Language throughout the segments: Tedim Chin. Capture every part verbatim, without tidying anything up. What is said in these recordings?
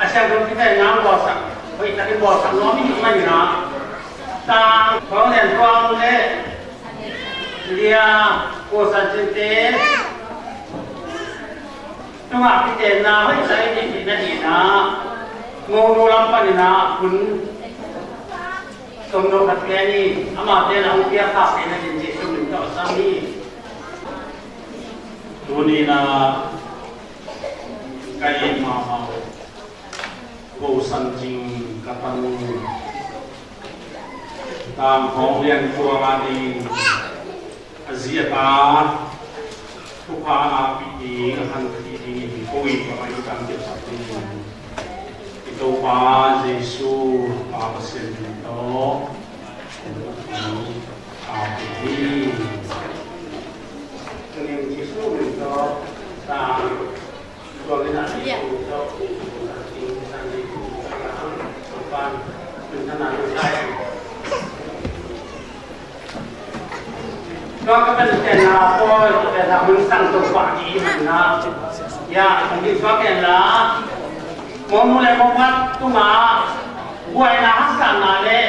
a siangtho kitenna bawlsak, hoih takin bawlsak nuam i hih manin ah, Tang Thawng Lian Thuang le Lia Ko San Cin te tungah kitenna hoih takin i hih na hi na, Monu lam panin ah hun sawmno khat pen i, amau te na hong piak khak theihna dingin Jesuh min tawh sam hi. Tuni-in ah ka it mahmah uh, Ko San Cin ka tanu, Tang Thawng Lian Thuang a ding, a zi a ta thupha a nakpi ding, a khankhih dingin ko it bangin i tampiaksak dingin i Topa Jesuh Pa Pasian min tawh, Amen. Tuni-in Jesuh min tawh, Tang Thawng Lian Thuang min tawh, Ko San Cin, Ko San Cin, Ko San Cin, Topa min tawh na Tua ka Pasian na pawi, ka Pasian na hun sang Topa i hih manin ah, ya, hong kisuak hen la, Monu le Mophat tungah buaina, haksatna le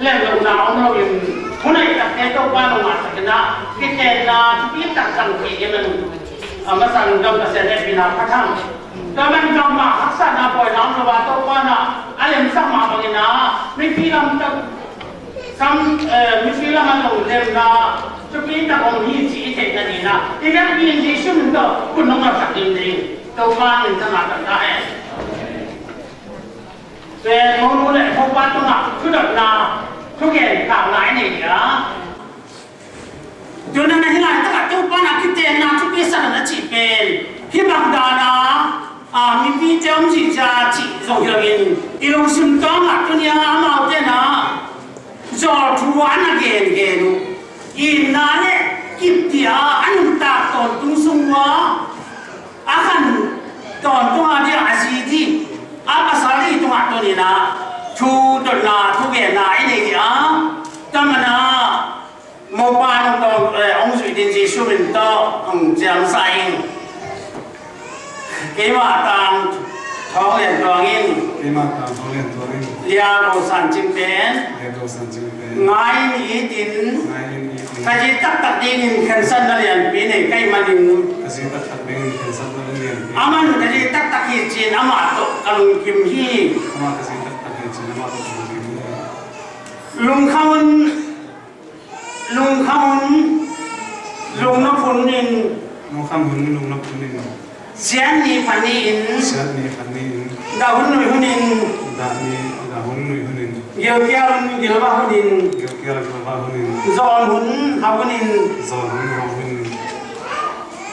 lemlohna om loin, hun hoih takte Topa nong ngahsak in ah, kitenna thupi tak zang thei dingin, a masa lungdam Pasian hehpihna phat hang. Tua man tua mah haksatna, buaina om lo a, Topa in ah a lemsak mah bangin ah, mipi lam tak sam, eh, mipi lam a lungdamna thupi tak om hi cih i theihna dingin ah, i biakpi in Jesuh min tawh hun hong ngahsak ding, Topa min tawh na taktak hen. Pen Monu le Mophat tungah thudotna, thugen khakna i nei hi a. Tun a na hih laitakah Topa in ah kitenna thupi sak in a cih pen hih bang dan a, a, mipite om zihziah cih zong hi loin, i lungsim tawngah tuni-a amaute in ah zawlthu a na gengen uh, itna le Tia a nuntak tawntung sung ua a khan tawntung a dia a zi dih a pasal i tungah tunin ah thu dotna thugenna i nei dih a, tua mana mopa nung tawng, eh, hong zuih din Jesu min tawh hong ciamsa ing. Keimah tang thawng lian tuang in. Keimah tang thawng lian tuang in. Lia Go San Cing pen. Lia Go San Cing pen. Ngai in it in. Ngai in it in. Ka zi taktak dingin khensatna lianpi nei ka hih manin. Ka zi taktak dingin khensatna lianpi. Aman ka zi taktak hi ci-in amah tawh ka lungkim hi. Amah ka zi taktak hi ci-in amah tawh ka lungkim hi. Lungkham un. Lungkham hun, lungnop hun in. Lungkham hun, lungnop hun in. Siat ni phat ni in. Siat ni phat ni in. Dah hun nuih hun in. Dah ni, dah hun nuih hun in. Gilkial hun, gilvah hun in. Gilkial, gilvah hun in. Zawn hun, hau hun in. Zawn hun, hau hun in.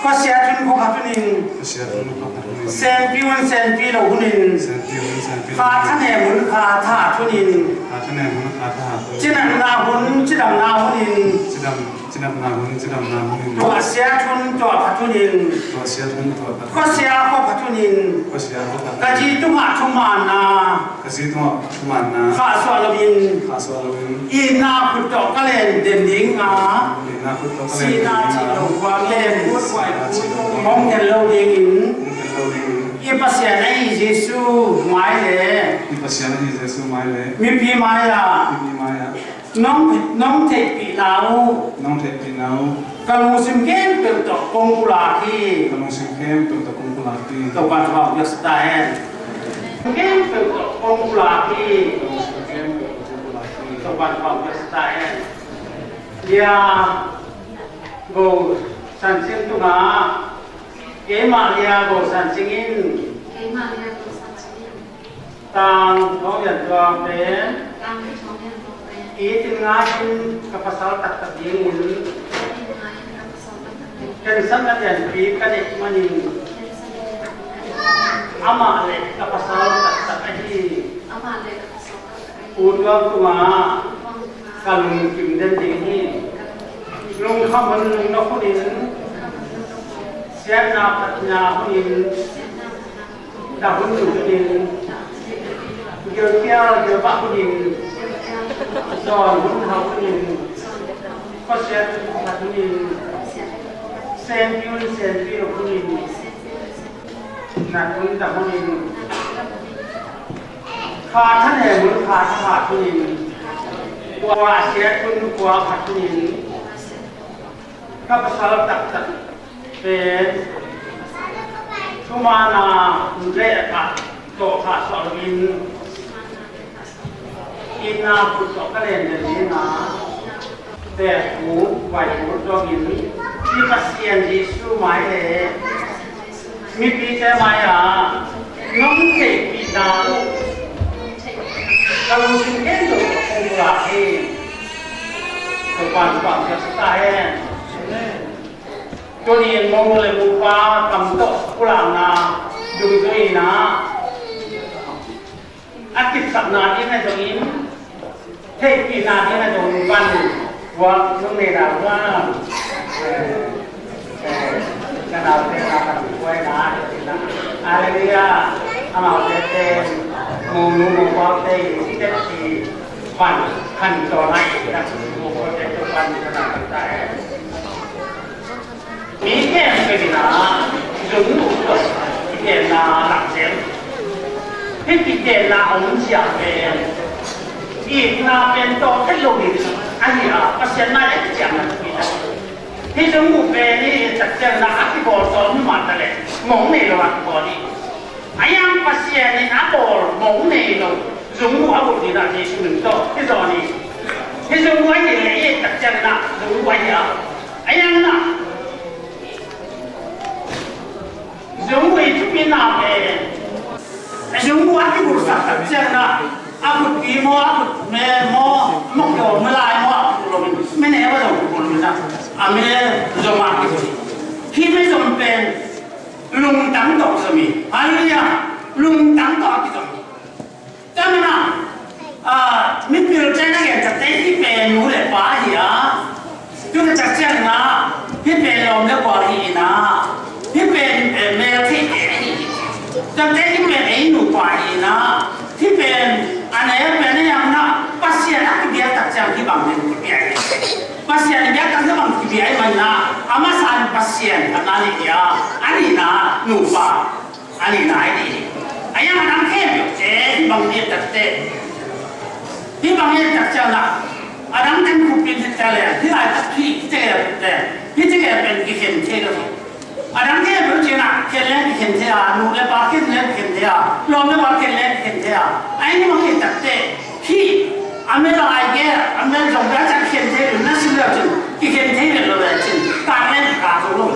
Khuasiat hun, khuaphat hun in. Khuasiat hun, khuaphat hun in. Senpi hun, senpi lo hun in. Senpi hun, senpi lo hun in. Kha thanem hun, kha thahat hun in. Kha thanem hun, kha thahat hun in. Cinatna hun, cidamna hun in. Cidam, cinatna hun, cidamna hun in. Tuahsiat hun, tuahphat hun in. Tuahsiat hun, tuahphat hun in. Khuasia, khuaphat hun in. Khuasia, khuaphat hun in. Ka zi tungah thumaanna. Ka zi tungah thumaanna. Khahsuah loin. Khahsuah loin. Itna khut tawh ka len den ding a. Itna khut tawh ka len den ding a. Sihna cih lo gual len. Sihna cih lo gual. Hong khen lo dingin. Hong khen lo dingin. I Pasian ahi Jesu mai le. I Pasian ahi Jesu mai le. Mipi mai-ah. Mipi mai-ah. Nong, nong theihpihna uh. Nong theihpihna uh. Ka lungsim khempeuh tawh kong pulak hi. Ka lungsim khempeuh tawh kong pulak hi. Topa thupha hong piaksa ta hen. Khempeuh tawh kong pulak hi. Ka lungsim khempeuh tawh kong pulak hi. Topa thupha hong piaksa ta hen. Lia Go San Cing tungah keimah Lia Go San Cing in. Keimah Lia Go San Cing in. Tang thawng lian tuang pen. Tang thawng lian tuang pen. It in ngai in ka pasal taktak dingin. It in ngai in ka pasal taktak dingin. Khensatna lianpi ka neih manin. Khensatna lianpi ka neih manin. Amah le ka pasal taktak ahi. Amah le ka pasal taktak ahi. U Tuang tungah. U Tuang tungah. Ka lungkim den ding hi. Ka lungkim den ding hi. Lungkham hun, lungnop hun in. Lungkham hun, lungnop hun in. Siatna phatna hun in. Siatna phatna hun in. Dah hun nuih hun in. Gilkial gilvah hun in. Zawn hun hau hun in. Khuasiat hun khuaphat hun in. Senpi hun senpi lo hun in. Nat hun dah hun in. Kha thanem hun kha thahat hun in. Khuasiat hun khuaphat hun in. Ka pasal taktak pen thumaanna hun le a tawh khahsuah loin itna khut tawh ka len den ding a, pen thu vai thu dongin i Pasian Jesu mai le mipite mai-ah nong theihpihna uh ka lungsim khempeuh tawh kong pulak hi. Topa'n thupha hong piaksa ta hen. Tuni-in monu le mupa kam tawh pulakna dungzui-in ah a kipsakna ding ahi zongin, theihpihna ding ahi zongin pan puak nong nei dan uh a, eh, eh, ka naute na pan puak na, Halleluiah. Amaute pen monu mopaute in tepsi pan khan tawh na, mopaute tawh pan ka na pan ta eh. Mi khempeuh in ah zungbuh tawh kigenna lam sem. Hih kigenna a om zia pen itna pen tawh et lo ding ahi a, Pasian na et ciangin a thupi ta. Hih zungbuh pen i et tak ciangin ah a kibawl tawh om mah ta leh mawng nei lo a kibawl hi. A yang Pasian in a bawl mawng nei lo zungbuh a bulh ding ah Jesu min tawh i zawn hi. Hih zungbuh ahi leh i et tak ciangin ah zungbuh ahi a, a yang na zungbuh i thupina pen zungbuh a kibulhsak tak ciangin ah a khutpi maw, a khut me maw, mawk daw malai maw, a khut lo min me ne a zong khut lo min ah a me zong a kibulh. Hih me zong pen lungtang tawh kizom hi. Halleluiah. Lungtang tawh kizom hi. Tua manin ah, ah, mipilte na gen takte hih pen nu le pa hi a. Tu na tak ciangin ah, Tate hih pen ei nupa hi na, hih pen a ne pen a yang na, Pasian a kibiak tak ciang hih bang pen kibia hi. Pasian a biak tak hih bang kibia hi man na, a masa in Pasian a na ni hi a, a nihna nupa a nihna hi ni. A yang a dang khempeuh te hih bang hi tak te, hih bang hi tak ciang na, a dang ten khupin hi tak le, hih lai tak hih, hih te hih te, hih te pen kikhen thei lo hi. A dang khempeuh cih na, khen leng kikhen thei a, nu le pa khen leng kikhen thei a, lawm le gual khen leng kikhen thei a. A inn bang hi tak te, hih a mel a ai ge, a mel zong bia ciang khen thei lo, na sim le cin, kikhen thei lo le cin, kang leng kikang zo lo.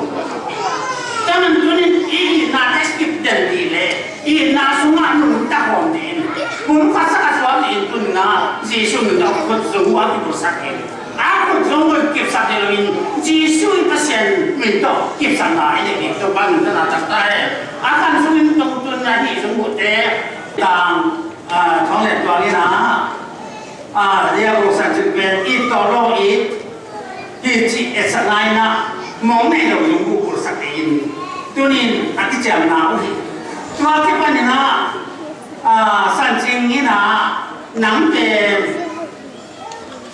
Tua man tunin i itna te kip den dih le, i itna sungah nungta khawm dih in, pumkhat sak a suak dih in tuni-in ah, Jesuh min tawh khut zong uh a kipulsak in. A khut zong uh kipsak dih loin, Jesuh i Pasian min tawh kipsakna i neih dih, Topa min tawh na taktak e. A khan sungin tongtun na hih zong uh te, tang, ah, thong le tuang in ah, ah, lia guk san cik pen, it tawh lo it, hi cih etsakna in ah, mong nei lo zong uh pulsak dih in. Tuni-in a kiciamna uh hi. Tua kipan in ah, ah, San Cing in ah, nang pen,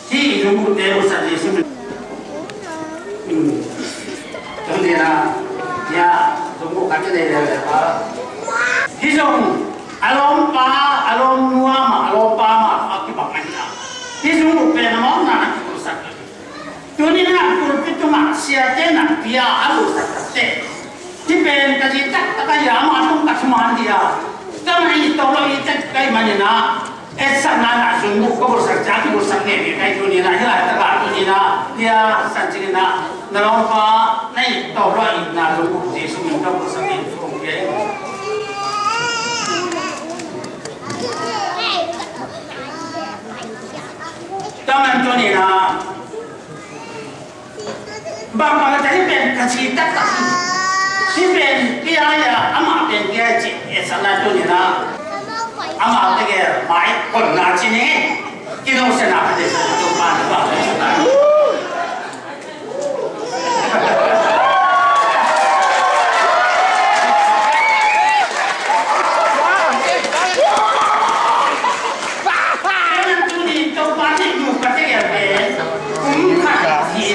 hih zong uh te uh San Jesuh min. Hmm. Tuni-in ah, ya, zong uh ka ci nei leuleu a. Hih zong, a lawmpa, a lawmnu amah, a lawmpa amah, a kibang a hi a. Hih zong uh pen a mawkna a kipulsak. Tuni-in ah pulpit tungah siate nakpi-a a lutsak takte, hih pen ka zi taktak ahi a, amah tung ka thuman dih a, ka mah i tawh lo i tek ka hih manin ah, etsakna in ah zong uh ka bulsak ciang, kibulsak ngei ngei ka hi. Tuni-in ah hih laitak ah, tuni-in ah hih a San Cing in ah, na lawmpa na i tawh lo a itna zong uh Jesuh min ka bulsak ngei kong pia hi. Ka man tuni-in ah Bang bang a hih pen ka ci taktak hi. Hih pen pia ya, amah pen pia ci, e, sana tuni-in ah amah tegel mai konna ci ni. Kino sena ka te sa tu pan ba. Ken tuni Topa nih nu ka tegel pen kum khat hi,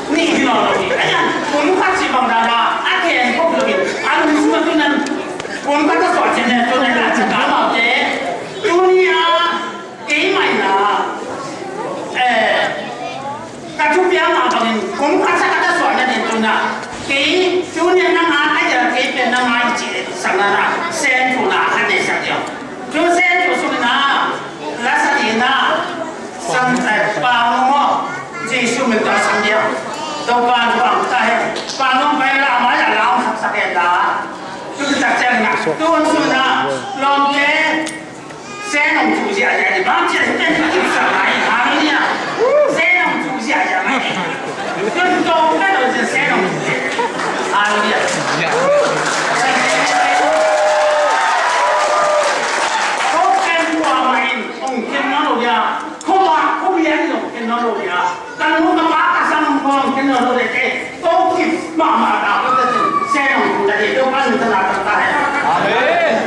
nih hi nawn lo hi. Ahi zongin kum khat cih bang dan a, a gen khop lo hi. A lungsim ah tu-in kum khat a suah cih pen tu-in a cih ka amaute. Tuni a kei mah in a, eh, ka thupiak mah bangin kum khat sa ka ta suah na ding tu-in a, kei tuni a na ngai a, kei pen na ngai cih sang na na, sen thu na khat nei sak ding. Tu sen thu sung in a, la sa ding in a, sang, eh, Pa Nung aw, Jesuh min tawh sang ding. Topa Nung ta hen, Pa Nung pai la mai a la sak sak hen da. Tu tak ciang na, tu sung na, lawmte, Sen hong thu ziahziah ni, bang ci a hi pen ka kipsak lai, hallelujah. Sen hong thu ziahziah mai. Tun tawng ka lo ci a sen hong thu ziahziah. Hallelujah. Ko pen kua mah in hong khen nawn lo dia. Ko mah ko bia in hong khen nawn lo dia. Ka nu ka pa ka sang hong khen nawn lo dia te. Ko kip mahmah ta ko ta ci sen hong thu ta dia. Ko kan ta na ta ta he. Amen.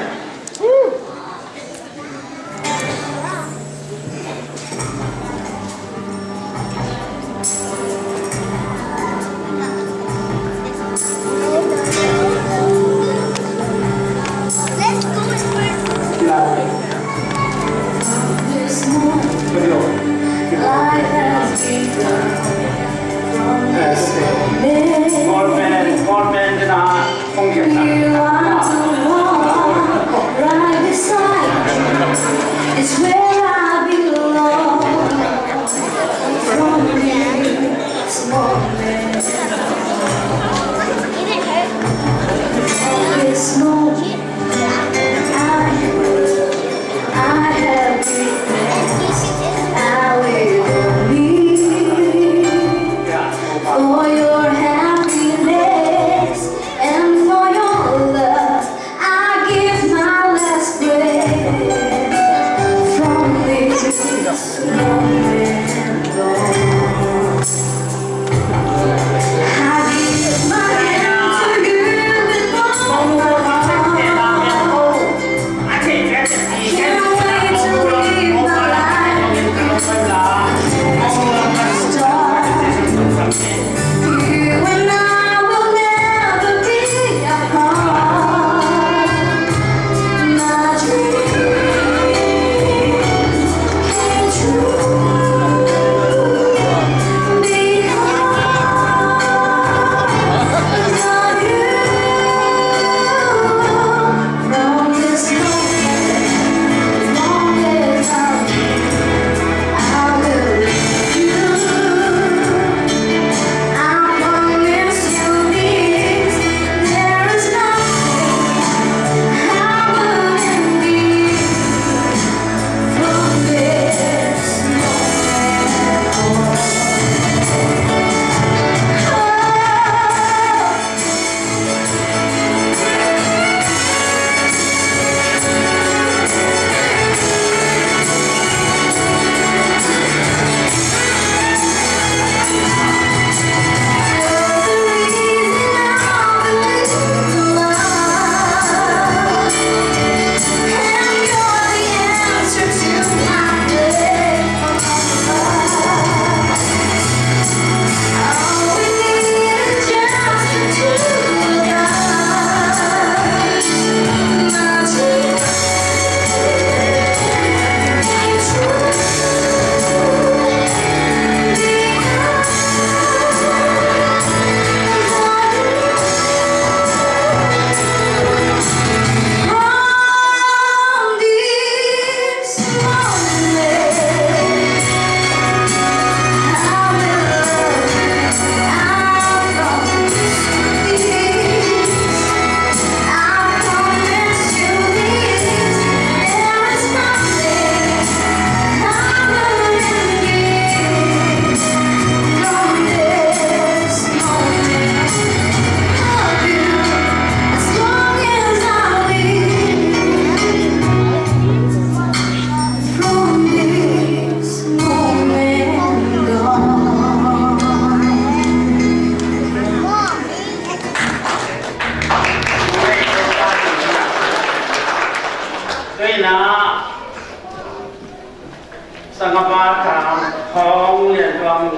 Sangapa Thang Thawng Lian Tuang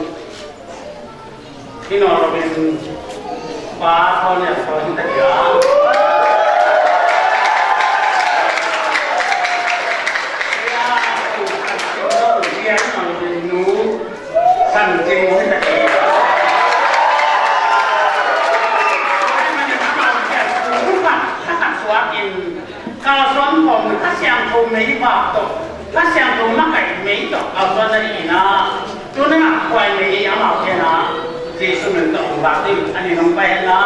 hi nawn loin Pa Thawng Lian Tuang hi ta kei a. Nu San Cing hi ta kei a. Kalsuan khawm Kha Siangtho mei vak tawh, Kha Siangtho makaih mei tawh kalsuan na hi in ah, tu-in ah khuai mei amau te in ah Jesu min tawh hong vak ding a, ni nong pai hen la,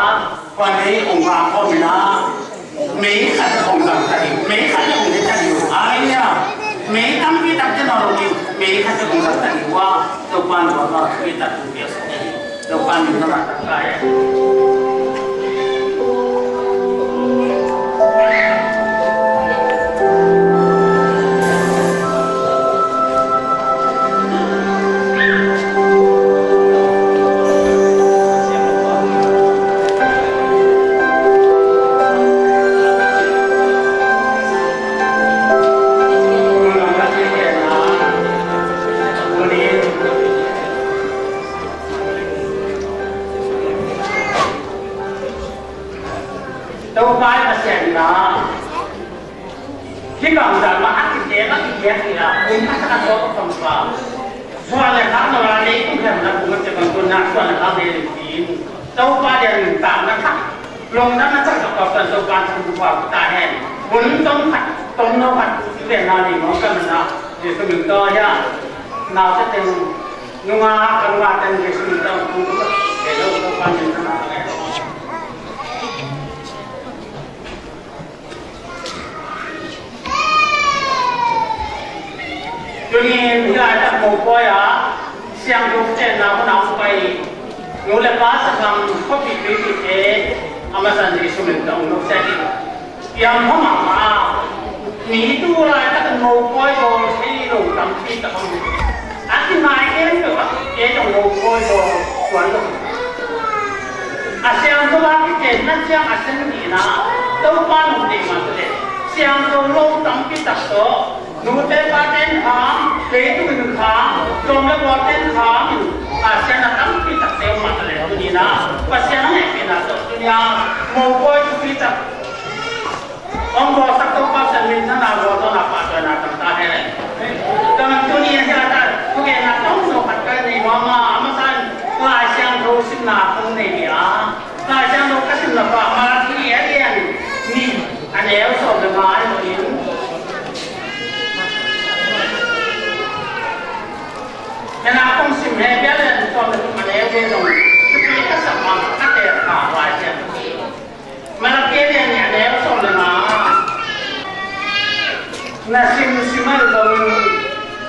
khuai mei hong vak khawm in ah, mei khat hong zang ta ding, mei khat hong zang ta ding. Halleluiah. Mei tampi tak te nawn lo ding, mei khat hong zang ta ding uh a, Topa in tua tawh mei tak hong piaksak ding. Topa min tawh na tak ta hen. Topa i Pasian in ah, hih bangzah mah a kiciam a kiciam hi a, kum khat a sawt a pang pa, suan le khak no la, leitung khempeuh a kum a ciah bang tun ah suan le khak nei ding hi. Topa deih nuntakna thak, lungdamna thak tawh Topa in thangpaih ta hen. Hun tom khat, tom no khat, tu pen na ni mawng ka man ah, Jesu min tawh hi a. Naute teng, nungak, ka nungak teng Jesu min tawh, kum khat, hello, Topa min tawh na. Tuni-in hih laitak mopawi ah siangtho kicianna hun ah hong pai nu le pa, sakhang, khuapi tuipite a masa in Jesu min tawh hong nopsiat in. Piang hua mahmah a, mi tu laitak in mopawi bawl thei lo tampi tak om. A kingai khempeuh ah ei zong mopawi bawl tuan lo. A siangtho a kicianna ciang a sen dihna Topa nong deih mah leh siangtho lo tampi tak tawh nute pate in kham, leitung in kham, lawm le gualte in kham in, a siangtho tampi takte om mah leh tuni-in ah Pasian a hehpihna tawh tuni-a mopawi thupi tak hong bawlsak Topa Pasian minthanna, gualzawhna, pahtawina tang ta hen. Tua ahih manin tuni-in hih laitak thugenna tawmno khat ka nei nuam a, a masa in Lai Siangtho simna kong nei ding a, Lai Siangtho ka simna pa Malakhi a lian nih, a neu sawm le nga ahi zongin, ken a kong sim Hebru a lian sawm le thum a neu ve zong thupi ka sa mah, ka teel kha Lai Siangtho. Malakhi a lian nih, a neu sawm le nga. Na simsim ahi zongin,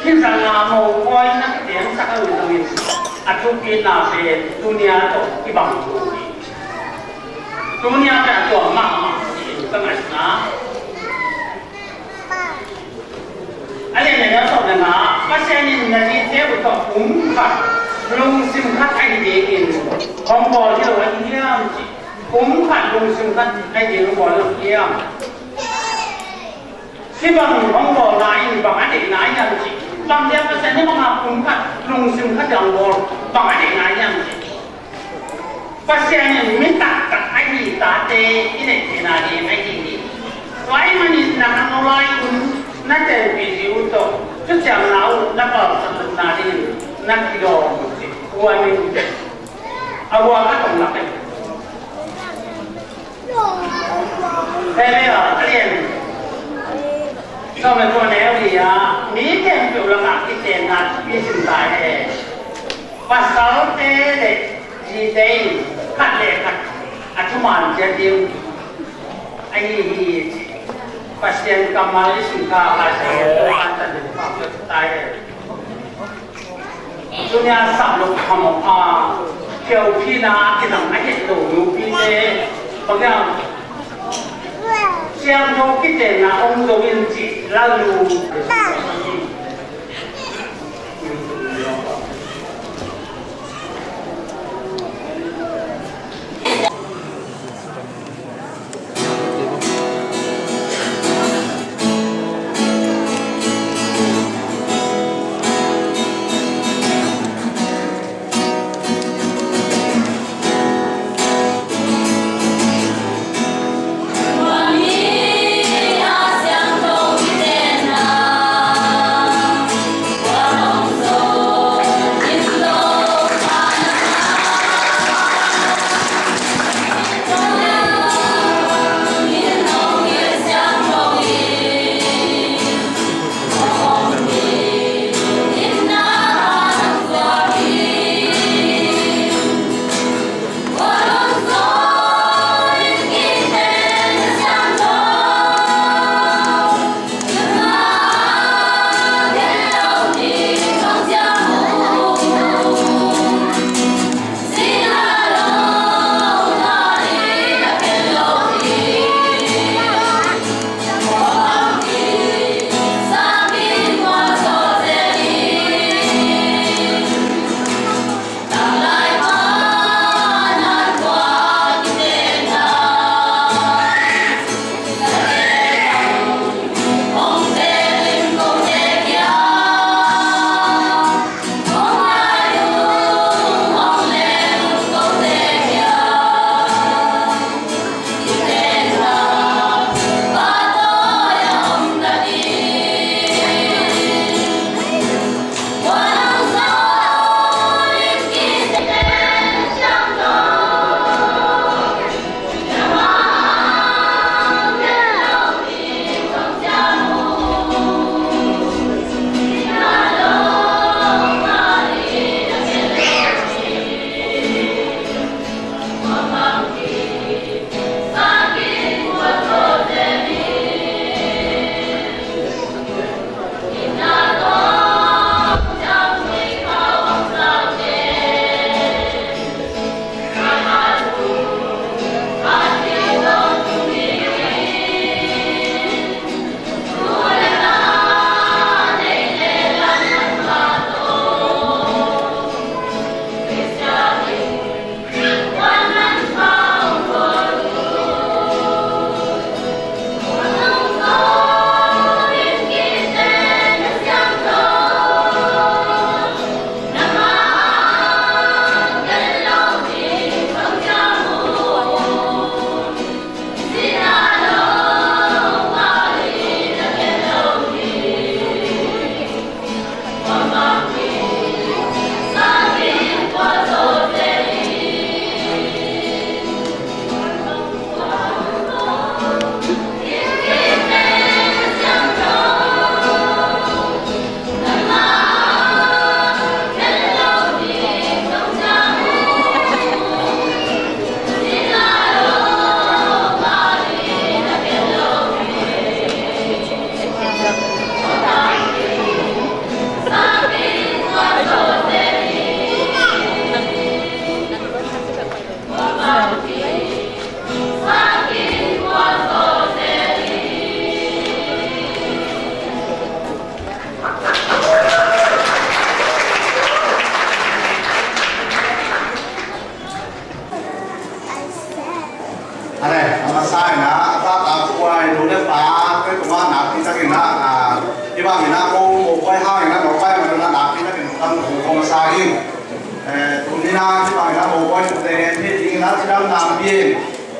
hih zah a mopawi na kiciansak ahi zongin, a thupina pen tuni-a tawh kibang lo hi. Tuni-a pen a tuam mahmah hi, ka ngaihsutna. A lian nih, a neu sawm le nga, Pasian in na zite uh tawh kum khat, lungsim khat ahi dingin hong bawl hi lo ahi hiam, ci. Kum khat, lungsim khat ahi dingin hong bawl hi lo ahi hiam. Hih bang hong bawlna in bang a deihna hiam, ci. Bang dia Pasian in bang a kum khat, lungsim khat hong bawl, bang a deihna hiam, ci. Pasian in mi taktak ahi tate i neih theihna ding ahi hi. Tua ahih manin na hang lai-un na tenpih ding uh tawh thuciamna uh na palsatna dingin na kidawm uh hi. Tua ahih manin a hua ka tong lak hi. Hebru a lian sawm le kua, a neu li ah, mi khempeuh lakah kitenna thupi sim ta hen. Pasalte le zite in khat le khat a thuman ciat ding ahi hi, ci. Pasian kammal i sim kha, Pasian kammal i sim kha. Tuni-a sap lo khamawh a, keuphina a kinang a het lo nupite, bang hiam, siangtho kitenna om zo in, cih lalnu.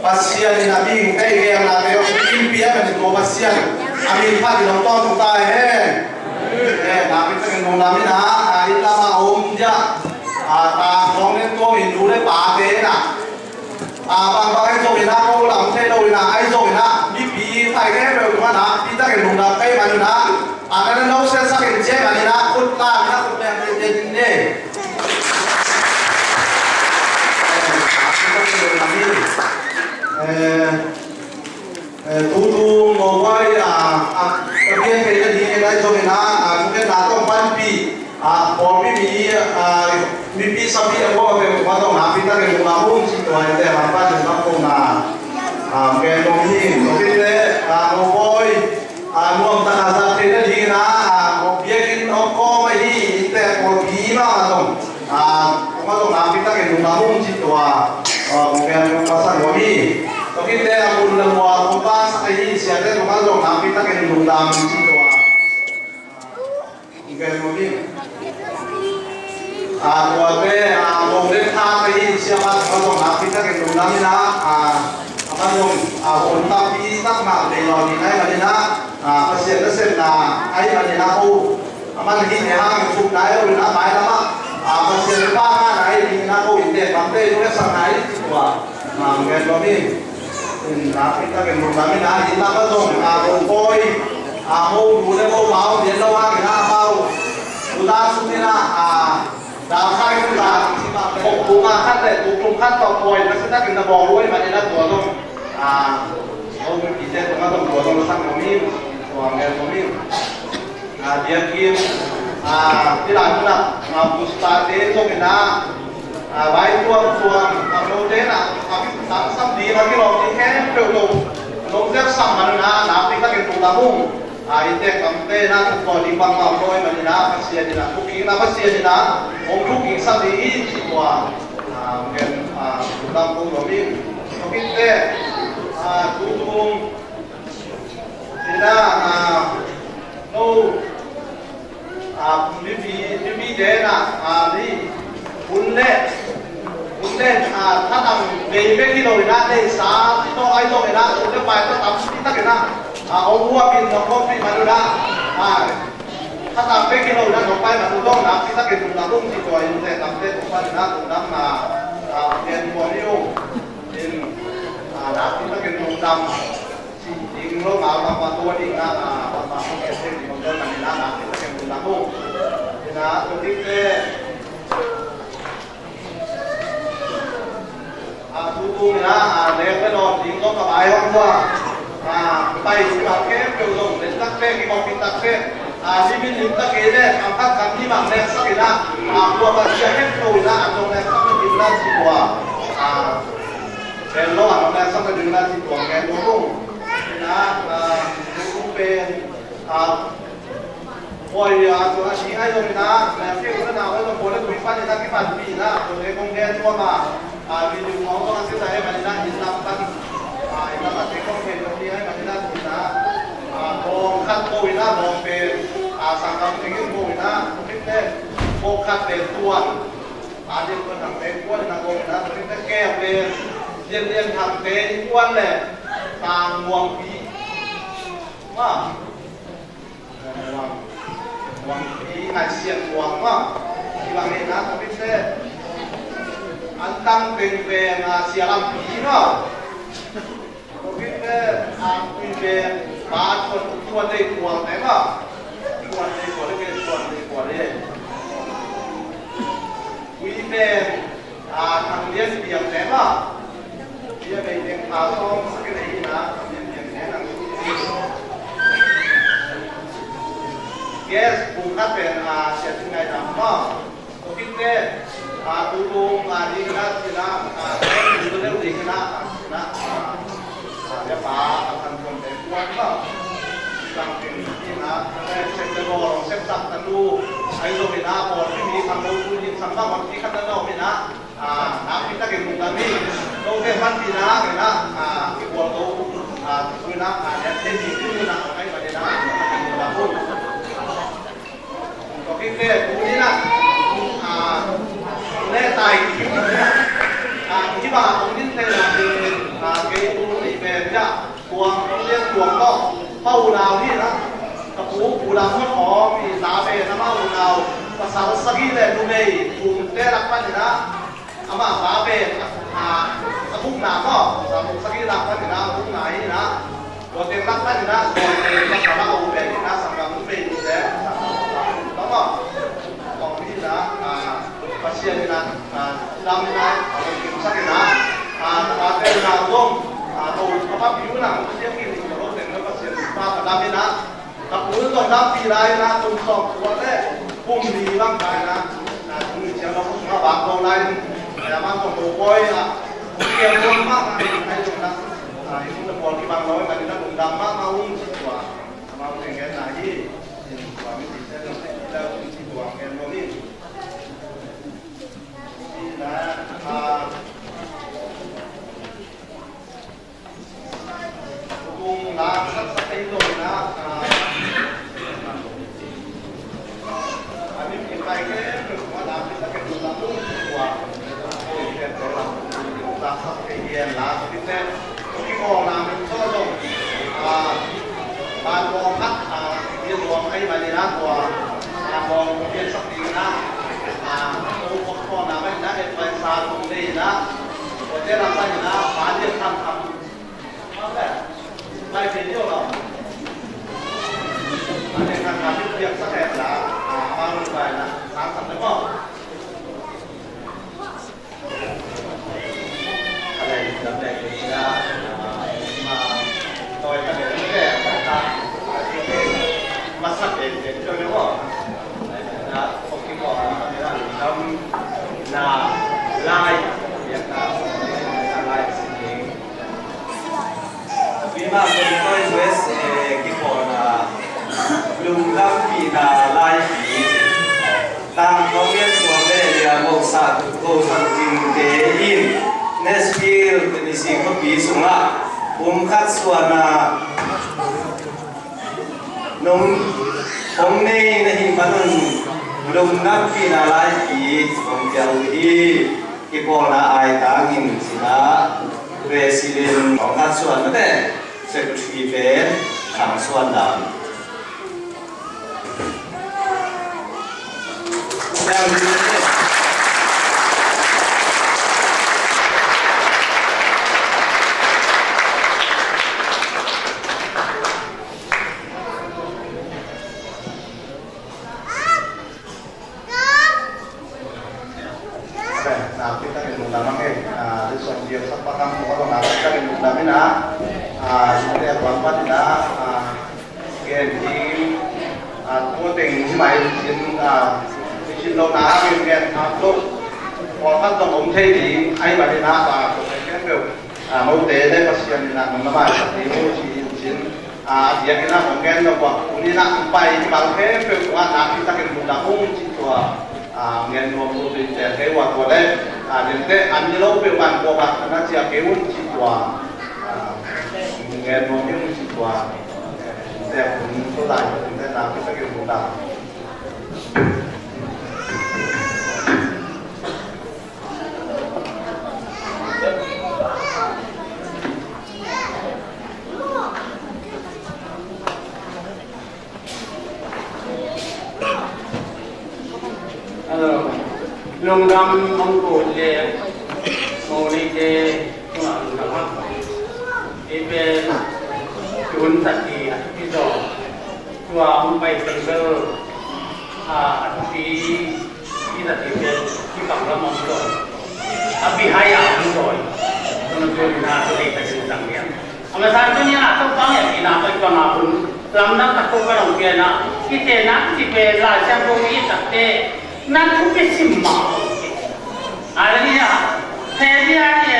Pasian in a mihingte i geelnate hong kimpiak a, tua Pasian a min phatin hong tawntungta hen. Eh, nakpi takin lungdam in a, a, inn lam a om dia, a, tangtawng nen tuam in nu le pate in a, a, bangbang ahi zongin a, ko lam thei lo in a, ahi zongin a, mipi thai khempeuh tungah nakpi takin lungdam ka hih manin a, a, na na no siasak in ciah manin a, khut lam in a, khut leng tete ding ni. Eh, eh, tutung mawh huai, a, a, a pian theihna dingin ahi zongin a, a, thukhenna tawh panpih, a, pawlpi mi, a, mipi sapi a kuama peuh tungah zong nakpi takin lungdam ung ci tua in te lam pan lungdam kohna, a, gen nuam hi. Tua khit teh, a, mawh huai, a, nuam takin zat theihna dingin a, a, biakinn hong kawm ahi innte pawlpi mahmah zong, a, kong a zong nakpi takin lungdam ung ci tua, a, kong gen kong pasan nuam hi. Tua khit teh a mun le mual kong pasak ahi siate kong a zong nakpi takin lungdam ci tua, a, kong gen nuam hi. A, tuate, a, mawh le tha ahi siapa kong a zong nakpi takin lungdam in a, a, a, amah zong, a, hun tampi tak mah nei lo ding ahih manin a, a, Pasian nasepna ahih manin a ko, amah na hih leh hang suk nai lo in a, mailam ah, a, Pasian pa ngahna ahih dingin a ko innte kamte lungkhamsakna hi ci tua, a, ngen lo hi. In nakpi takin lungdam in a, inn lam ah zong, a, ko pawi, a, ko nu le ko pa om lian lo hangin a, amau, u ta sung in a, a, Dal khai kul a, kok tung a khat le tuk tung khat tawh pawi masa takin na bawl uh ahih manin a tua zong, a, ko mipite tungah zong tua zong sak nuam ing, tua ngen nuam ing. A, biakinn, a, hih lai mun ah, a, puspate zong in a, a, vai tuamtuam, a, note in a, a, tangsam ding a kilawm ding khempeuh lo, nong zepsak man un a, nakpi takin lungdam ung. A, innte kamte na tuk tawh ding bangmah om lo ahih manin a, Pasian in a, thukikna Pasian in a, hong thukiksak ding hi ci tua, a, gen, a, lungdam kong nuam ing. Tua khit teh, a, tutung in a, a, no, a, mipi, mipite in a, a, ni, hun le, hun le, a, thatang bei bek hi lo in a, neihsa tawh ahi zongin a, sum le pai tawh tampi tak in a, a, hong huapin hong kawmpih man un a, a, thatang bek hi lo in a, hong pai man un zong nakpi takin lungdam ung ci tua in, te tamte tung pan in a, lungdamna, a, gen nuam hi ung. In, a, nakpi takin lungdam ding lo, ngau bangmah tua ding a, a, bangmah hong gen thei ding om lo manin a, nakpi takin lungdam ung. In a, tua ding te, a, tutung in a, a, nek le lawn ding zong ka vai hong tua. A, pai ding a khempeuh zong, len tak pek, i kong pit tak pek. A, nimin lim tak kei le, a, khat khat ni bang neksak in a, a, tua bang sia het lo in a, a, zong neksak na ding na ci tua. A, pen lo, a, zong neksak na ding na ci tua, ngen lo ung. In a, a, pen, a, Oi, a, tua a si ngai zong in a, na, kei una na, oi, zong, tua le tui pan in a, kipanpih in a, tua le kong gen tua ma, a, video mong zong a si zai man in a, in lam pan, a, in lam a te kong gen zong ni ai man in a, in a, a, bawng khat ko in a, bawng pen, a, sanggam teng in ko in a, tua khit le, bawng khat pen tuan, a, lian tuan thang pen tuan in a ko in a, tua khit le keu pen, lian lian thang pen tuan le, tang muang pi. Ma. Muang, muang pi ngaihsiat muang ma. Kibang hi na, tua khit le. An tang pengpeng a sia lam pi ma. Tua khit le, a, pi peng, pa tuan, tuan dei kuang te ma. Tuan dei kuang te, tuan dei kuang te. Pi peng, a, thang lian piang te ma. Bia bei teng pha sawm sak i nei hi na, bia piang teng nang. Gas bung khat pen, a, sia teng ngai na ma. Tua khit le, a, tu tung, a, ding na, si na, a, tu tung ding na, a, si na, a, a, ya pa, a, kan tuan te kuan ma. Sang teng si na, a, sep te bo, sep sak ta lu. Ai lo mi na, bo, si mi, sang lo tu, ni sang ma, ma, si khat na lo mi na. A, nakpi takin lungdam hi. Note panpihna, a, kikual to, a, tuina, a, lian thei ding tuina, a, ngai manin a, lungdam hi. Tua khit le, tuni in a, a, le tai. Amah unau hi na, ka pu, Pu Lam Hon Awng i ta pen amah unau pasal sagih le numei thumte lak panin ah, amah pa pen a, a bukna maw, pasal sagih lak panin ah a bukna hi na. Tua teng lak panin ah, tua teng lak panin ah, a u pen hi na, sanggam numei nute, sanggam numei nute maw. Kong hi na, a, Pasian in ah, a, lam in ah, a, hong kimsak in ah, a, a, pen na zong, a, to, a, pa piu na, Pasian in, to, teng na Pasian pa ka lam in ah, ka pu zong lampi lai in ah, kum sawm tua le, kum li bang lai in ah, a, kum li ciang na kum nga bang ko lai in, a, man ko ko koi in ah, kum kiang zong ma, a, ai zong na, a, i kum na pawl kibang lo, a, in ah kum dam ma, ma ung ci tua, a, ma ung teng gen na hi, in tua mi ti se zong te, i la ung ci tua gen lo ni. Van bawng khat, a, bialuang ai manin a tua, van bawng a biaksak ding in a, a, to kawk kawkna manin a, advisor tung ding in a, tua te lam manin a, van biak tham tham. Mai pe ding lo. Van biak tham tham, biaksak ding in a, a, van biak na, tham tham ding maw. Mimang Lungdam Toy U S A kipawlna, lungdampihna laipi. Tangkawng Lian Tuam le Lia Go Sa, Go Sa Ding te in Nashville, Tennessee khuapi sungah kum khat suahna nong hong nei na hih manun lungdampihna laipi hong pia uh hi. Kipawlna aitangin sinah President hong khat suahna te, Secretary pen Thang Suan Dam. Nakpi takin lungdam ang e. Tua suan biaksak pa kam ko nakpi takin lungdam in a, tua lam pan in a, gen ding, tua teng hi mai sin, sin lo na, gen gen thak lo. Pawlkhat zong om thei ding ahih manin a, tua teng khempeuh, note le Pasian in a nong na maisak ding uh ci in sin. A, a diakin a hong gen lo uh a, tuni in a hong pai mimal khempeuh tungah nakpi takin lungdam ung cih tua, a, hong gen nuam uh, tun tel kei uh a, tua le, a, dente an ni lo peuh man kua khat na ciah kei un cih tua, a, hong gen nuam ung cih tua, dente hun tua lai, dente nakpi takin lungdam. Hello. Lungdam hong ko le, mo ni te, lungdam ha. Ipe, tun tati, izo. Tua hong pai teng bel, a, a thupi, i na ti pen, i bang lam hong dawi. A bihai a hong dawi. Tua na tua na tua dei ka sin tang lian. A masa tua ni a tua bang ya ki na tua bang a hun. Lam na ka tua ka long pia na. Ki te na ki pen la siang ko i tak te. Na thupi sim ma. Hallelujah. Te dia ni.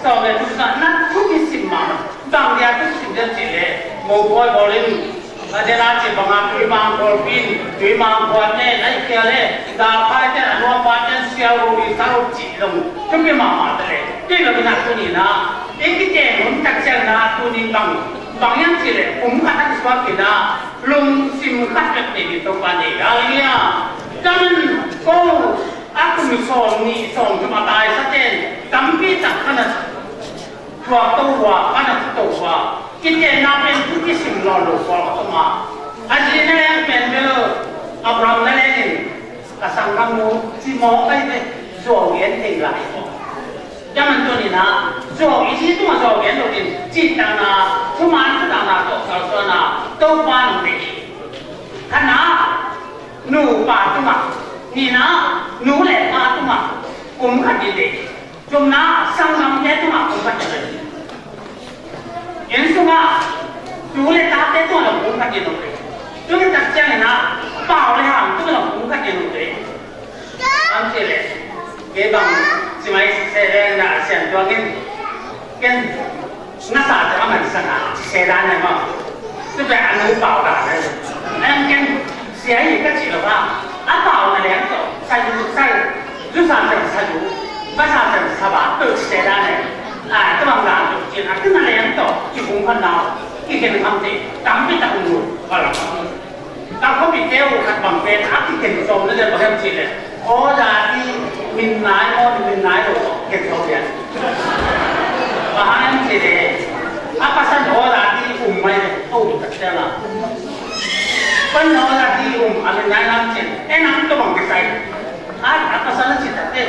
Tua me tu sa na thupi sim ma. Bang dia thupi sim dia ci le. Mo boy bolin. A dena ci banga tui mang kol pin, tui mang kol nen, ai kia le, da pai ten, a nuam pai ten, siau ru ri sau ci long, tumi mama te le, ti lo mina tuni na, i ki te nun tak siang na tuni bang, bang yang ci le, kum khat a ki suak ki na, lungsim khat pek te mi to pa ne, hallelujah. Taman ko, a kum sawm ni, sawm kum a tai sa ten, tampi tak ka na, Thuak to uh a, ka na thuak to uh a, kitenna pen thu kisim lawn Mu, ci mawk ai ve, zuau gen thei lai. Tua man tuni-in ah, zuau i ci tungah zuau gen lo ding, cihtakna, thuman thutakna tawh kalsuan a, Topa nung deih. Khatna, nupa tungah, nihna, nu le pa tungah, kum khat in deih. Thumna, sanggamte tungah kum khat in deih. Inn sungah, tu le tate tungah lo kum khat in deih. Tu le tak ciangin ah, pau le ham tungah lo kum khat in deih. Am cih leh, kei bang ci mai se leng na sian tuangin, ken na sa te a man sa na ci se dan ne maw. Tu pen a nu pau dan ne. Em ken sia hi ka ci lo ba. A pau na leng tawh, sa yu, sa yu, zu sa tem sa yu, ba sa tem sa ba, tu ci se dan ne. A, tu bang dan tu ci na, tu na leng tawh, ci hong kan na, ci ken kam te, tam pi tak nu, ba la. Ka khuapite uh khat bang pen a kiken sawm na deuh bang hiam cih leh, aw dati min nai maw, min nai lo tawh ken sawm lian. Bang hang hiam cih leh, a pasan aw dati um mai leh, a um tak ciang a. Pan aw dati um a min nai lam cih, e nang tawh bang kisai. A, a pasan a cih tak teh.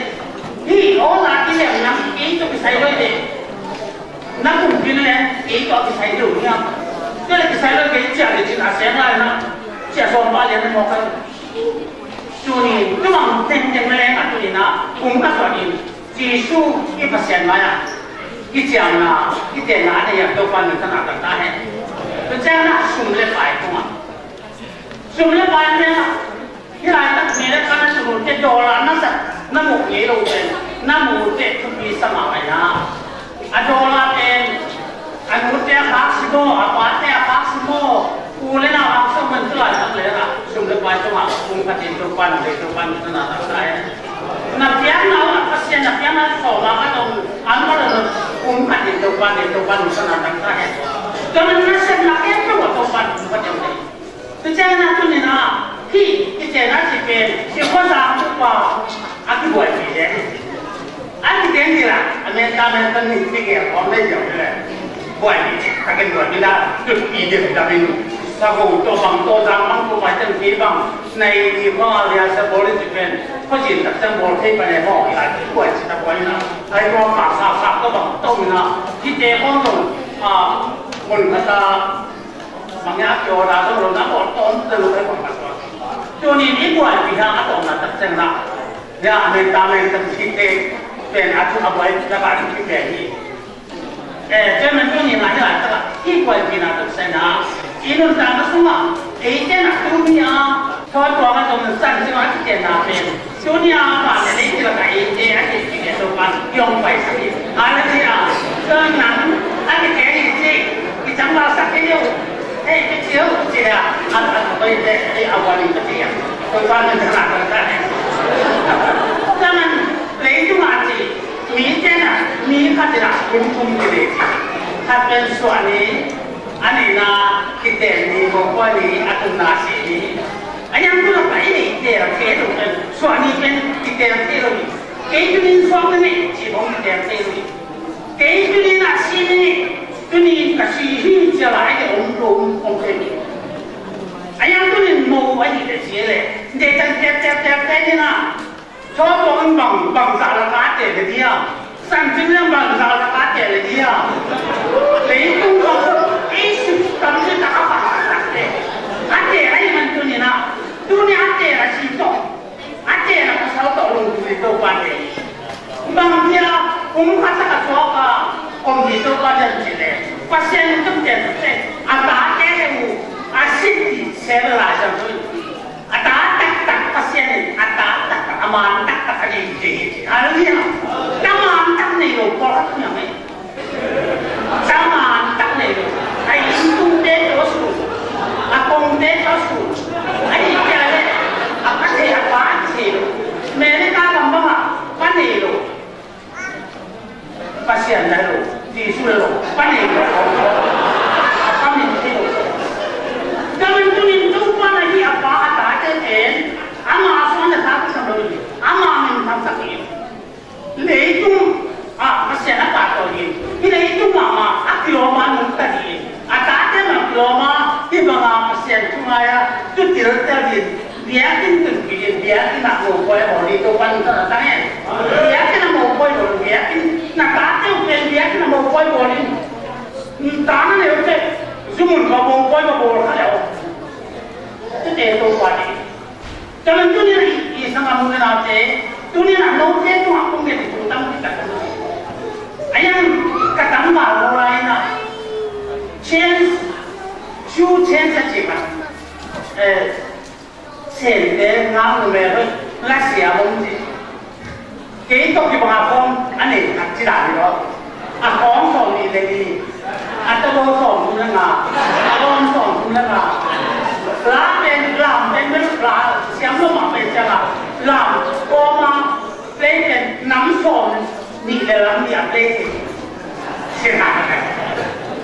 Hi, aw dati leh nang kei tawh kisai lo hi leh. Na kum pi na leng, kei tawh kisai deuh ni a. Tua leh kisai lo kei ciah leh cin a seng lai na. Ciah sawm pah lian na mawk a. Tuni, tu bang tengteng na leng a tuni-in ah, kum khat suah in, Jesu i Pasian mai-ah, i ciamna, i tenna a nei a Topa nungta na tangta hen. Tua ciangin ah sum le pai tungah. Sum le pai tungah. Hih laitak America na sum te dollar na sak, na muh ngei lo pen, na muh te thupi sa mah mai na. A dollar pen, a nu te a khak si maw, a pa te a khak si maw, u le nau a khak si maw, tu laitak le na, sum le pai tungah, kum khat in Topa nung deih, Topa nungta na tangta hen. Na piakna uh, na Pasian na piakna sawm a ka dong, a ka dong, kum khat in Topa deih, Topa nungta na tangta hen. Tua man na sepna khempeuh ah Topa nung kum khat in deih. Tua ciangin ah tuni-in ah, hih, i ciahna cih pen, i khuazang upa, a kibuaipih leh. A kiteng hi la, a men ta men ta ni, ni gel khawm lei ziau hi leh. Buaipih cih, ka ken buaipih la, tut i dem ta min. Sa ko to bang to zang bang ko pai teng ki bang, nai ni ko a lia sa boli cih pen, ko cin tak cang bol thei pa ne ho, i la ki buai cih ta buai na. Ai ko pa sa sa ko bang to min na, ki te ko no, a, mun ka ta, Bang hiam a kio na dong lo na bawl tawm tawm lo kai bang ka suak. Tuni ni buaipih hang a tawmna tak ciang na. Ya, a men ta men ta cihte pen a thu a buai na ka thu ki pen hi. Eh, tua man tuni na hi lai tak a, hi buaipihna tak ciang na. I nuntakna sungah, eite na tuni a, tua tua ka tawm san ciang a kici na pen. Tuni a mah leh lei kila ka eite a kikik e Topa'n i hong paisak hi. Hallelujah. Tua nang a kikik hi ci, i cangval sak kei uh. Hei, kei ci uh ci a, a, a, a, ei, ei, a wan in ka ci a. Topa'n nang cangval sak kei. Tua man leitung a ci, mite na, mi khat in a hun thum kile ci. Khat pen suah ni, a nihna kiten ni, mawhpuai ni, a thumna si ni. A hiang tu lak a i neih teel thei lo pen, suah ni pen kiteel thei lo hi. Kei tuni in suak na neih cih bang kiteel thei lo hi. Kei tuni in a si na neih, tuni in ka si hi ci a lai te om lo om thei lo hi. A hiang tuni in mo ahih leh ci leh, deih tan teel teel teel teel ni na. Thawpaw in bang, bang zah lak a teel le dia. Sancim in bang zah lak a teel le dia. Leitung bang, ei suk tam ci tak a bang zah tak te. A teel ahih man tuni na. Tuni a teel a si tawh. A teel a pasal tawh lungdam hi Topa te. Bang dia, kum khat tak a tuak a, om hi Topa te ci le. Pasian in tum teel tak te. A tate le uh, a si ti se la siam tu. A ta taktak Pasian in, a ta taktak, a man taktak a nei hi. Hallelujah. Ta man tak nei lo pawlkhat om hiam ei? Ta man tak nei lo. A innkuante tawh sun. A kongte tawh sun. A nih cia le. A pa thei, a pa thei lo. America gam bang a pa nei lo. Pasian na lo, Jesu na lo, pa nei lo. A pa min thei lo. Tua man tuni in Topa na hi a pa a tate pen, ama suan a tate sam lo hi, ama min tham sak hi. Leitung a Pasian a pahtawi hi. Hih leitung mahmah a kilawm a nungta hi. A tate mah kilawm a, hih bang a Pasian thu ngai a, tu tiltel hi. Biakinn tun pi in, biakinn ah mopawi bawl in, Topa'n tana tang e. Biakinn ah mopawi bawl in, biakinn na tate uh pen biakinn ah mopawi bawl in. Tana neu te, zumun ba mopawi ba bawl kha leh. Tute Topa ni. Tua man tuni-in i, i sanggam u le naute, tuni-in a note tungah kong gen thu tampi tak om. A yang ka tangval lo lai-in a, change, true change a ci kha. Eh, Sente ngang numei hoih la sia bom ci. Kei tawh kibang a khawng a nei khat ci dan hi lo. A khawng sawm nih le nih, a tawbaw sawm thum le nga, a lawm sawm thum le nga. La pen, lam pen, pen la siam lo mah pen siam a, lam kawma play pen nam sawm nih le lam nih a play thei. Sia na.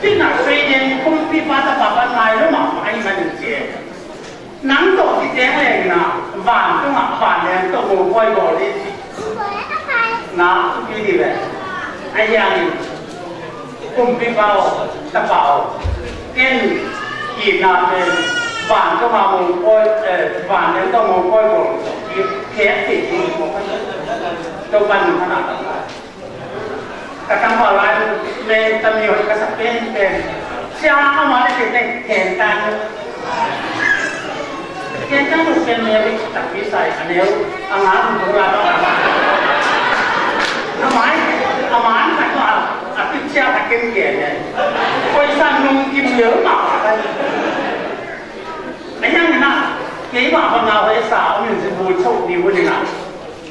Pi na sui den kumpipa tapa pan ngai lo mah mah a hi manin ci. Nang tawh kiteng leng na, vantungah vanleng tawh mopawi bawl in. Na thupi dih ve. A hiangin kumpipa aw, tapa aw, ken itna pen vantungah mopawi, eh, vanleng tawh mopawi bawl in. Khek thei ding. Topa'n nang hana. Ka tangval lai le tami hoih ka sa penpen. Sia, amah le kei teng khentan. Khentan uh pen Mary takpi sa hi, a neu a nga hun tung la tawh a. Amah, amah an khat tawh a, a picture ka ken ken e. Koisan nung kim leu mah ka. A hiang na, kei mah bang a hoih sa, a min si bu chok ni bu ni na.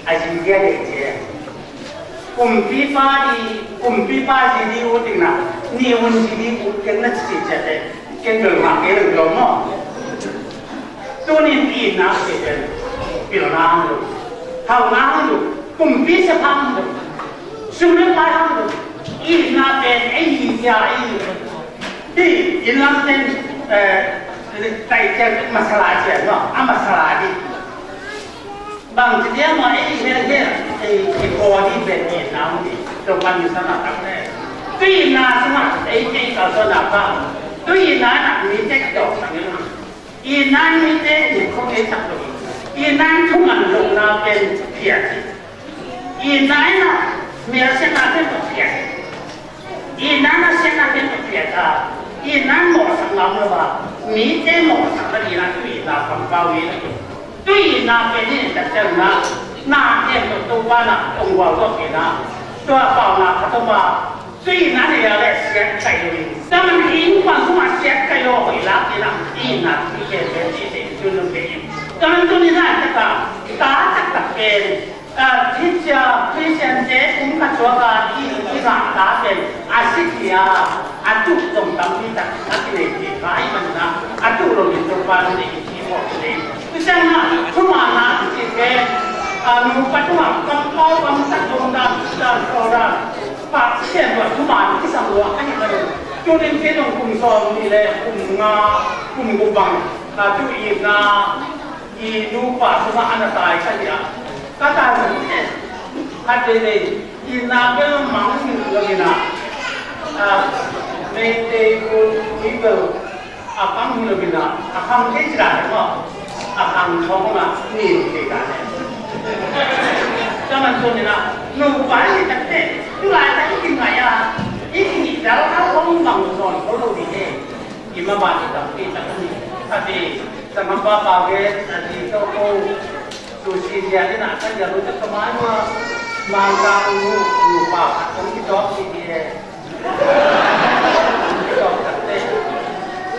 A zing dia le cia. Kumpipa di, kumpipa zi di ut ding na, ni un zi di ut keng na ci ciat e, keng bel ngah kei lo maw. Tuni in itna pen pilna hang lo, hauhna hang lo, kumpi siapa hang lo, sum le pai hang lo, itna pen ei hi cia ei. Hi, inn lam ten, eh, tai cia masala cia maw, a masala di. Bangci dia maw, ei, hel, hel, ei, i body pen itna om ding. Topa'n mi sa na tak le. Tui itna sungah, ei, ei, kalsuanna pa. Tui itna na mi tek dawk sang in. Itna mi tek ni kong ei sak lo. Itna thuman lohna pen phiat hi. Itna in a, mi a siatna pen phiat hi. Itna na siatna pen phiat a, itna mawhsak ngam lo a, mite mawhsak na ding a, tui itna kampau in. Tui itna pen in takciang na, na kem tawh Topa na ong gual tawh pen a, tua pau na khat om a, tui itna nei a le siat kai lo in. Taman inn pan sung a siat kai lo hoih lak in a, itna tui pen pen ci te tun lo pen in. Taman tun in a tak a, ta taktak pen. Ka Khristian, Khristiante kum khat suak a i, i ngah ta pen a sik hi a, a tuh zong tampi tak a kinei hi kha ahih manin a, a tuh lo in Topa in i ci phawk hi. Tua ciangin a, thumanna i cih pen, a, nupa tungah kampau kamsak zong dan, dan, dan, dan, Pasian tawh thuman kisam lua ahih manin. Tunin kei zong kum sawm nih le kum nga, kum guk bang, a, tu itna, i nupa sungah a na tai ka hi a. Ka tai sung te. Khat veivei. Itna bel mang hi lo in a. A, Meitei gun tui bel a khang hi lo in a. A khang kei ci dan maw. A khang thong a ni kei dan. Ka man tun in a. Nupa hi tak te. Tu lai tak i kin ngai a. I kin i dal a khong mang zon ko lo ding e. I ma ban i tak i tak ni. Khat veivei. Sanggam pa pau gen a di tawh ko. Susi zia ding a kan zia lu tawh ka mai hua. Mangkang nu, nupa khat kong kitawk si di e. Kitawk tak te.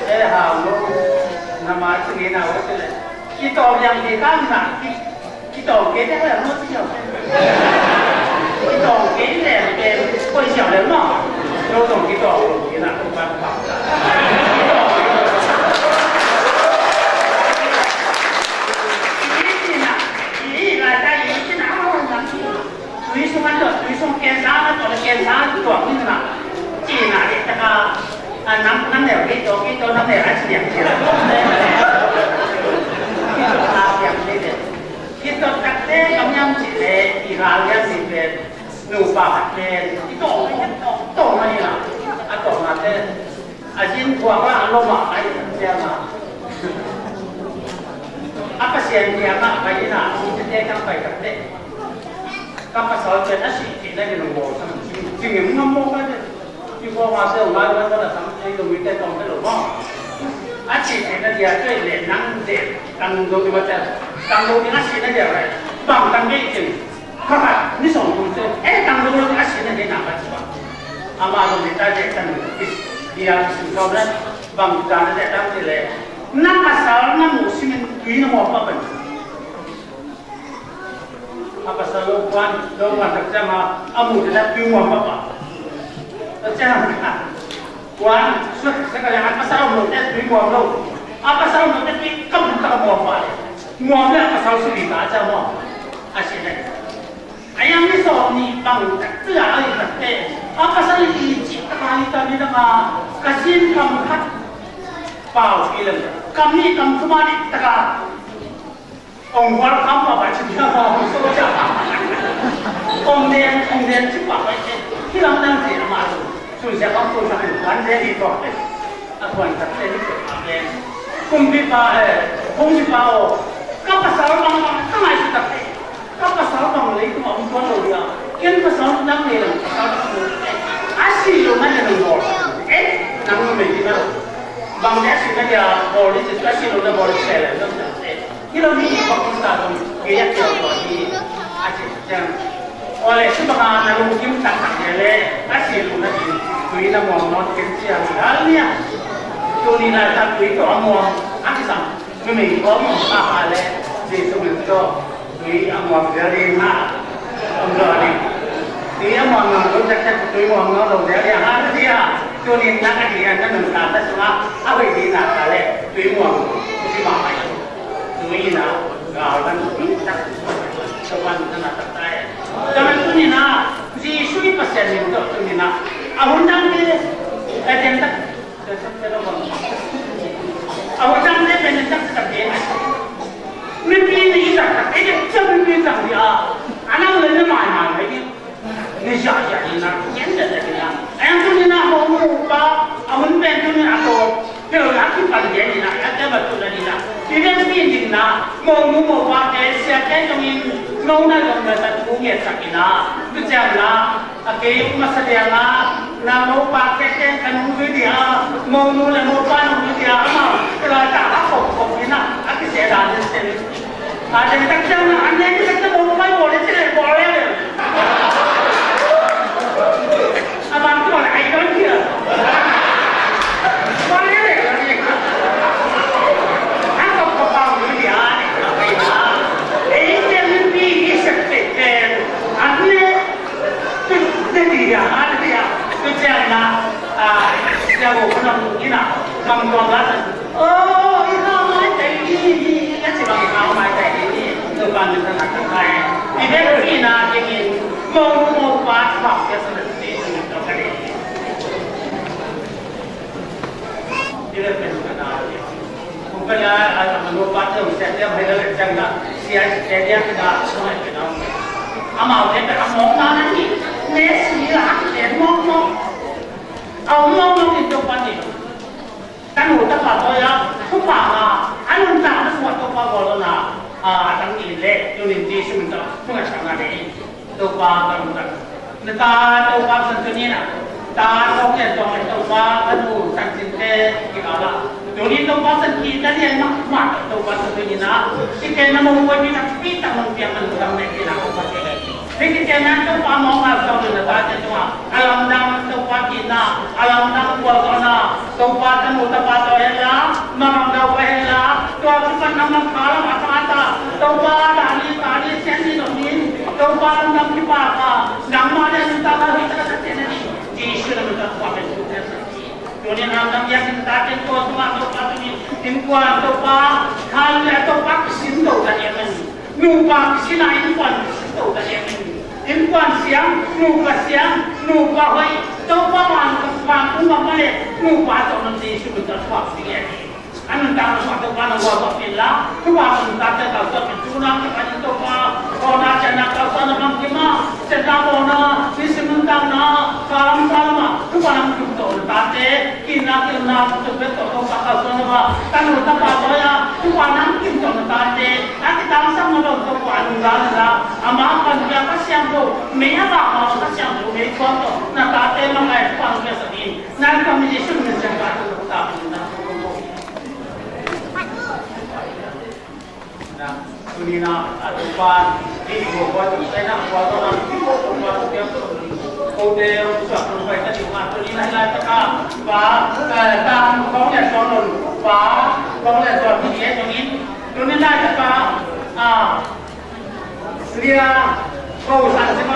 E hau lo. Na mai si ni na wa si le. Kitawk yang di kan na ki, kitawk ke te ka yang lo si yo. Kitawng kei leng pen koih siau leng maw? Lo tawng kitawng lo kei na kong ban pah. I cina, i lai ta i cina a hong nang. Tui sung an lo, tui sung ken sa an lo, ken sa an tuang ni na. Cina i ta ka, a nang, nang leng kei to, kei to nang leng a cina. A cina. Kitot takte ka niam cih leh i rallian mi pen nupa khat pen i tawng tawng tawng mah hi a, a tawng a te a zin thuak a, a lom a, a i ciang a. A Pasian kiangah a pai in a, a sungte kiang pai tak teh, ka pasal pen a sih theihna ding hong bawl sam, cing ngam ngam mawk a teh. I khuama se hong ngai wan wan a sam, ei lo mi te tawng te lo maw. A sih theihna dia tuai leh nang de, tang do ding a tel, tang do ding a sihna dia rai, bang tang gei cing. Kha khat ni sawm kum se, eh, tang lo lo a sihna ding na ka ci bang. Ama lo mi ta de tang lo, is, dia sin kau na, bang ta na de tang de le. Na pasal na mu simin tui na mo pa ban. A pasal lo kuan, lo kuan tak ciang a, a mu te na tui muam papa. Tak ciang a, kuan, sut, sa ka liang a pasal lo te tui muam lo. A pasal lo te tui kam ka muam pa le. Muam le a pasal sut i ka ciang muam. A si le. A yang ni sawm ni bang tak cia a i tak te. A pasal i ci tak a i ta ni dang a, ka sin kam khat. Pau i lem. Kam ni kam thuma ni tak a. Ong welcome pa bai ci bia ma ong so ca. Ong den, ong den ci pa bai ci. Hi lam nang ci ma su. Su sia kong tu sa kan den di to. A tuan tak te ni ko pa den. Kum bi pa eh, kum bi pa o. Ka pasal bang bang ka ngai su tak te. Ka pasal bang lei tu ong tuan lo dia. Ken pasal nang lei lam pasal bang lo. A si lo na ya nang bol. Eh, nang lo mei di na. Bang dia si na dia bol di ci a si lo na bol di se le. Hi lo mi i khuak i sa zong gei a kiau tua hi a ci ciang. Aw le, sibanga na lungkim taktak hi le, a si lungna in tui na muang nawn ken ciang hal nia. Tuni na ta tui tawh a muang a kisam numei tawh a muang a ha le, Jesu min tawh tui a muang zel ding ha. Om zaw ding. Tui a muang nawn lo taktak tui muang nawn lo zel ding ha na dia. Tuni na ka ding a na nung ta ta sungah a hoih ding na ka le tui muang. Sibang ai. Tui in a, gal dan tui tak, tawan dan a tak tai. Tawan tuni in a, Jesu i Pasian min tawh tuni in a, a hun dang te, a diang tak, a hun dang te pen tak tak te. Mipi ni i tak tak, e, ciang mipi tak dia, a nang le na mai mai mai ni. Ni ziahziah ni na, ngen deuhdeuh ni na. A yang tuni na, Monu pa, a hun pen tuni a tawp, peuh na kipan lian ni na, a tel vat tuna ni na. I vekpi ding na, Monu mopa te, siate zongin, no na zong na ta thu ngetsak ni na. Tu ciang na, a kei masa liang a, na mopa te te, ka nung zui dia, Monu le mopa nung zui dia, amau, tu la ta, a kop kop ni na, a kisia dan ni sen. A, den tak ciang na, an den tak ciang bawl mai bawl le, ci le bawl le le. A bang ci bawl le, I don't care. Bawl le le le. A kop kop bawl le le, a, e, den pi, i sep te pen. An le, tu, te di ya, a, te di ya. Tu ciang na, a, ya wo ko na mu ina, kam tuang la. Oh, i hau mai tai i, i, i, a ci bang i hau mai tai i, i, Topa min thang a thang kai. I bek ci na ding in, mo, mo pa, pa, ya sa na ci, ci na to ka ding. I bek ci na ding. Kung ka la, a, a, mo pa, te, sia, te, mai la, le, cang na, sia, sia, te, dia, na, so, mai, na. Amau, te, te, a, mo, na, na, ni, ne, si, la, te, mo, mo. A, mo, mo, ni, Topa ni. Tanu tapa tawh a, thupha a, a nuntakna sungah Topa gualzawhna a, a tang in le, tunin Jesu min tawh thungetna le, Topa ka nuntak. Na ta Topa san tunin a, ta tawh kian tawh le Topa ka nu san cinte kikala. Tunin Topa san ki ta lian mahmah Topa san tunin a, si ke na mong buai mi tak pi tak mong piang man tang le kila Topa ke. Hih khit ciangin Topa mawhna suak in na tate tungah a lamdang Topa itna, a lamdang gualzawhna, Topa tanu tapa tawh henla, mangang dau pah henla, tua kipan nangmah khalam a tangata, Topa dahni, dahni siangni zong in, Topa lamdang kipak a, nangmah le nuntakna hoih taktak cian a ding, Jesu na min tawh kuamin thu khen sa hi. Tunin a lamdang biakinn tate tua tungah Topa tungin, innkuan Topa, khan le Topa kisin do ta diam a ni. Nupa kisin a innkuan kisin to ta diam in. Innkuan siang, nupa siang, nupa hoih, Topa van, van tung bang mah le, nupa tawh nang Jesu min tawh thuak ding hi. A nuntakna sungah Topa nang gualzawh pih in la, Topa nuntakna kalsuan pih in, tu nang kipan in Topa, kawna cianna kalsuan na bang kim a, cianna kawna, nisim nang Tangna, salam salama, tupa nang kim to na tate, kina kim na tu bet to to pa ka so na ba, tanu tapa to ya, tupa nang kim to na tate, a kitang sang na lo to pa nang za na za, ama kan ya ka siang to, me ya ba ma ka siang to, me ko to, na tate ma ngai pa nang ya sa ni, na ka mi Jesu min sa ka to ta na. Na, tuni na, a, Topa, i, i, ko, ko, ko, sai na, ko, ko, na, i, ko, ko, ko, ko, ko, te, o, sa, ko, ko, ta, ti, ma, tuni na, lai, ta, ka, pa, eh, ta, kong le, kong le, pa, kong le, kong le, ni, e, tuni, tuni na, ta, ka, a, Lia, ko san si ko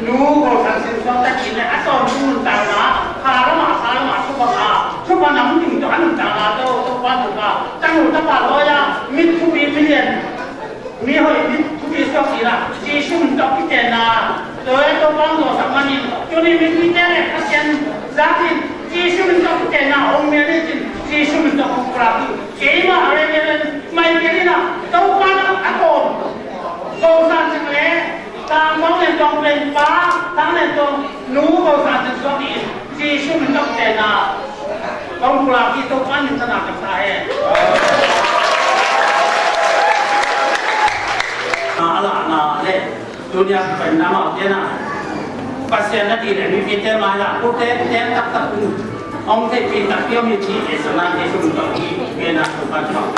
nu, ko san si ko ta ki ne, a ton nu ta ma, ka la ma, ka la ma, su ba ka, su ba nam ting to an ta ma to, to pa to ka, ta nu ta pa lo ya, mi tu bi mi lian, mi hoi mi tu bi so ki la, Jesu min to ki te na, to e to pa to sa ma ni, to ni mi ki te ne, ka sian, za ki, Jesu min to ki te na, ong mi ni tin, Jesu min to ko pra ki, Keimah a Reverend Michael in ah Topa in ah a tawm Ko San Cing le Tang Thang Lian Tuang pen pa, Thang Lian Tuang nu Ko San Cing suak in Jesu min tawh tena kong pulak hi. Topa min thang taktak hen. A lahna le Tunia kipaina amau tena Pasian na dih le mipite mai-ah kote ten taktak un hong theihpih takpi om hi ci. Esana Jesu min tawh hi. Gena Topa tawh.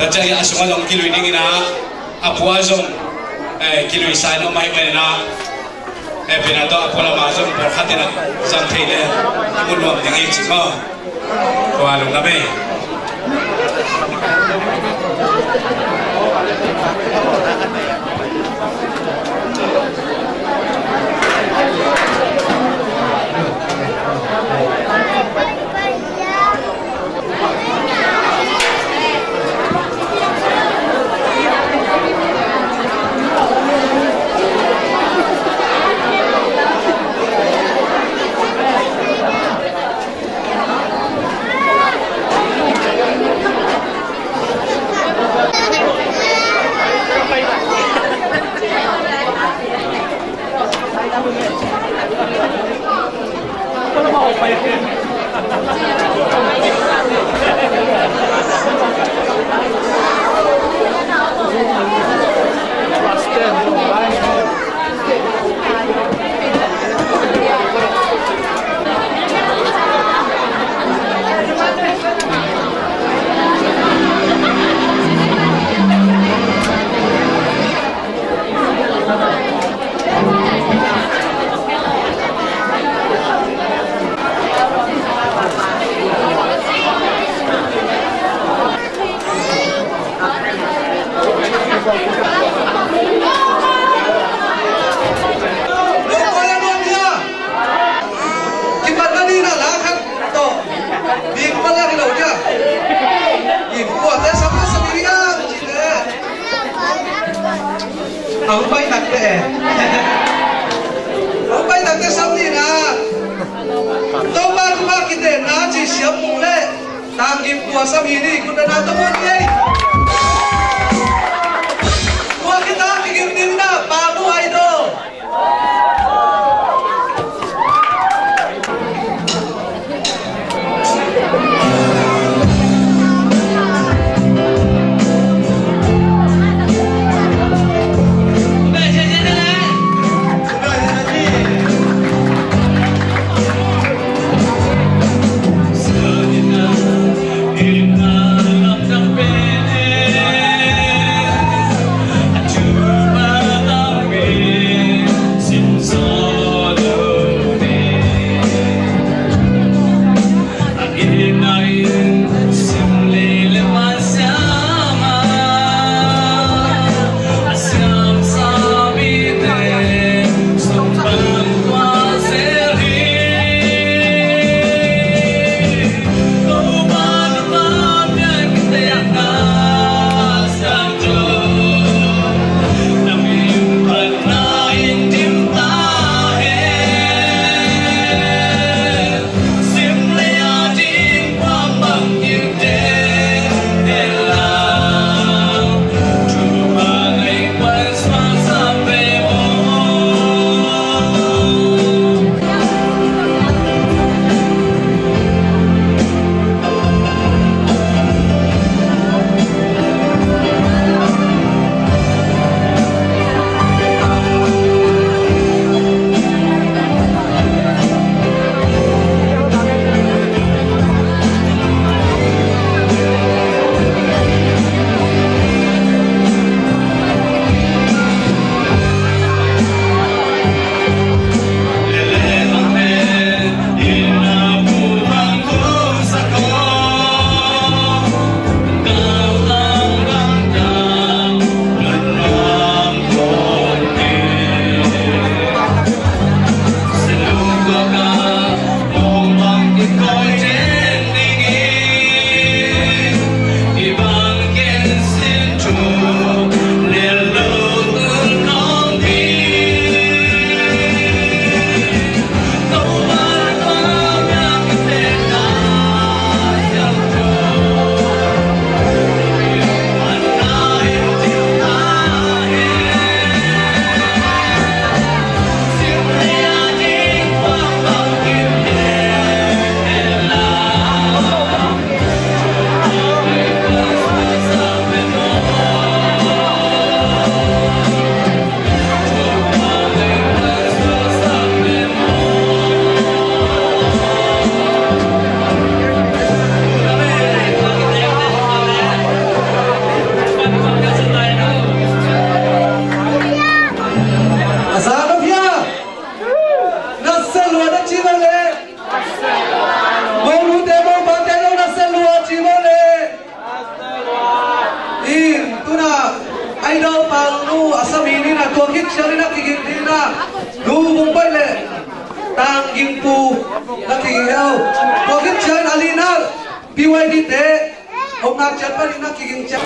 Cai a sungah zong kilui dingin ah, a pua zong, eh, kilui sa in om ahih manin ah, eh, pen a tawh a pua lamah zong pawlkhat in ah zang thei le i mu nuam ding hi ci maw. Tua lungdam ei. Kipatna ding a la khat tawh, bik pala hi lo dia. Innkuante sam na sam hi a, ci te. A hong pai takte. A hong pai takte sam ni na. Topa, Topa kitenna ci siam mung le. Tang gim tua sam hi ni, kut beng a tawh muan ni ei. Tua khit a kigim ding na, Pa Nu Idol. Alina, nu Vung Paih le Tang Ging Pu na kiging hi. Tua khit ciang Alina, B Y D te om nak ciat panin na kiging ciat.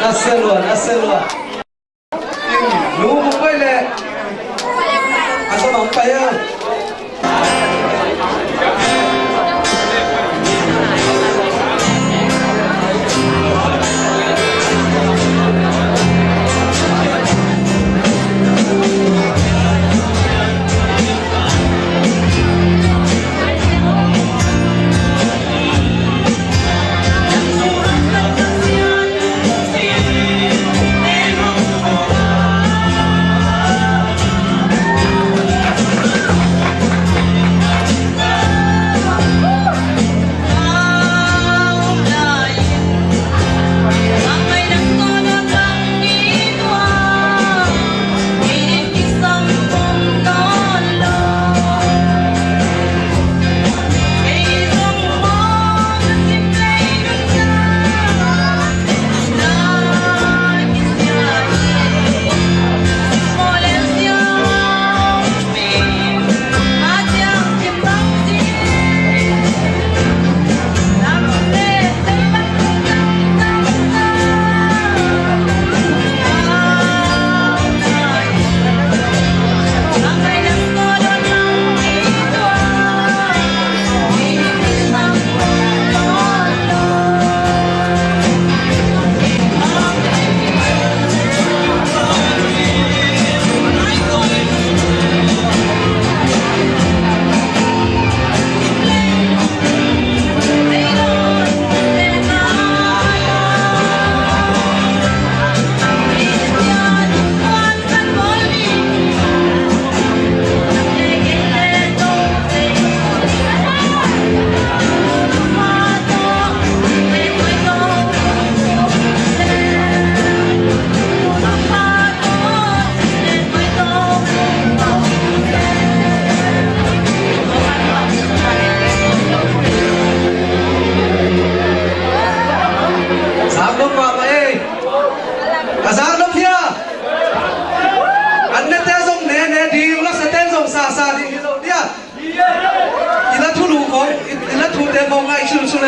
Nasia lua, nasia lua. Nu Vung Paih le a sa mang pai a.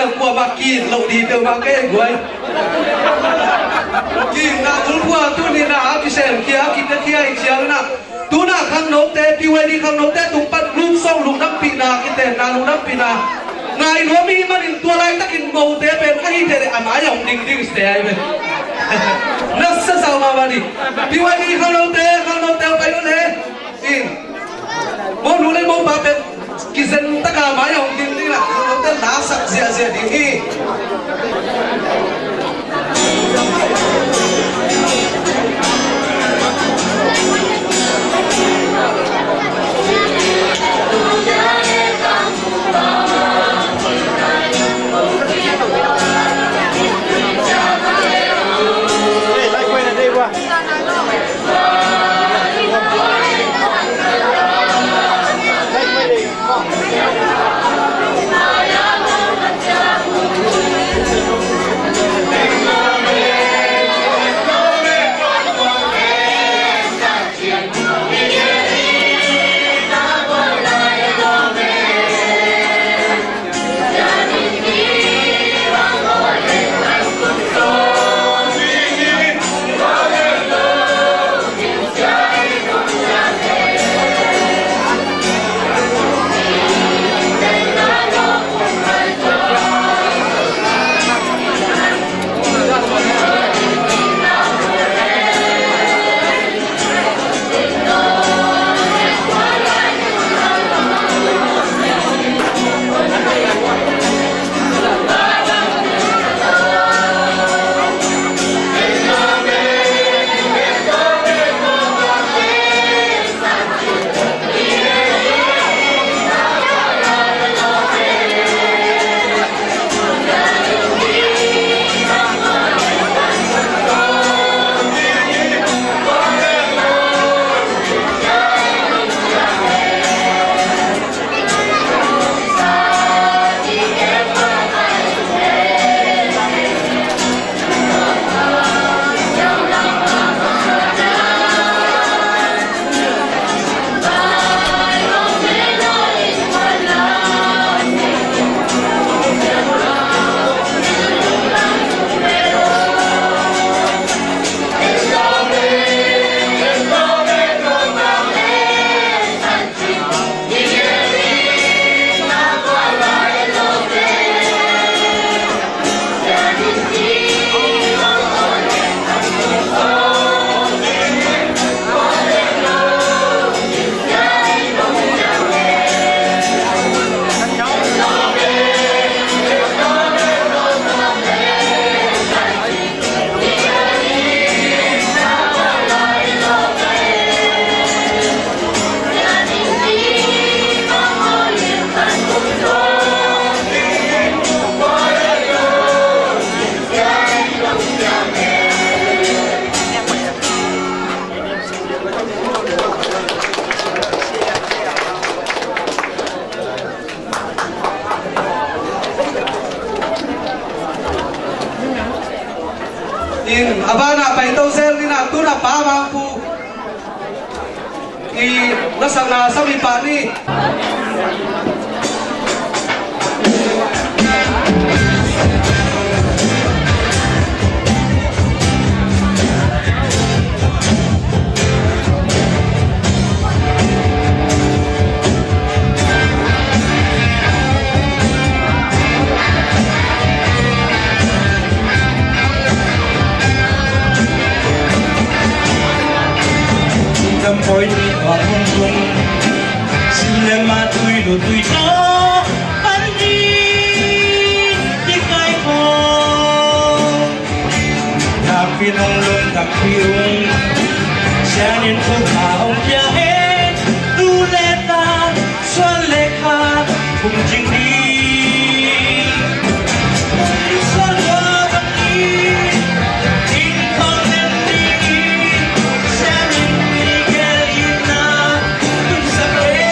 Kuamah ki-it loh ding peuhmah kei guai. Ki-itna bulphuh a tuni-in a kisem khia, a kipia khia ahih ciangin a, tu-in a khangnote, P Y D khangnote tung pan lungsim lungdampihna, kitenna lungdampihna ngai nuam i hih manin tua laitakin mote pen a hi teh leh a mai ah hong ding ding site ahi ve. Na sasau mahmah ni. P Y D khangnote, khangnote pai un le. In. Mo nu le mo pa pen kizen taka mai ah hong ding ding a, khangnote la sak ziahziah ding hi. In, a banah paito zel ni, na tun a Pa Mangpu i na sakna sami pah ni. Tam poi ni tua hong tung, si le ma tui lu tui to pan ni ti kai ko. Nakpi nong lung takpi ung, sian in thu kha ong pia he, tu le ta, suan le kha, kum jing ni. Suan lo bang ni, in kong nem ni, sian in ni gel in na, tum sa ke.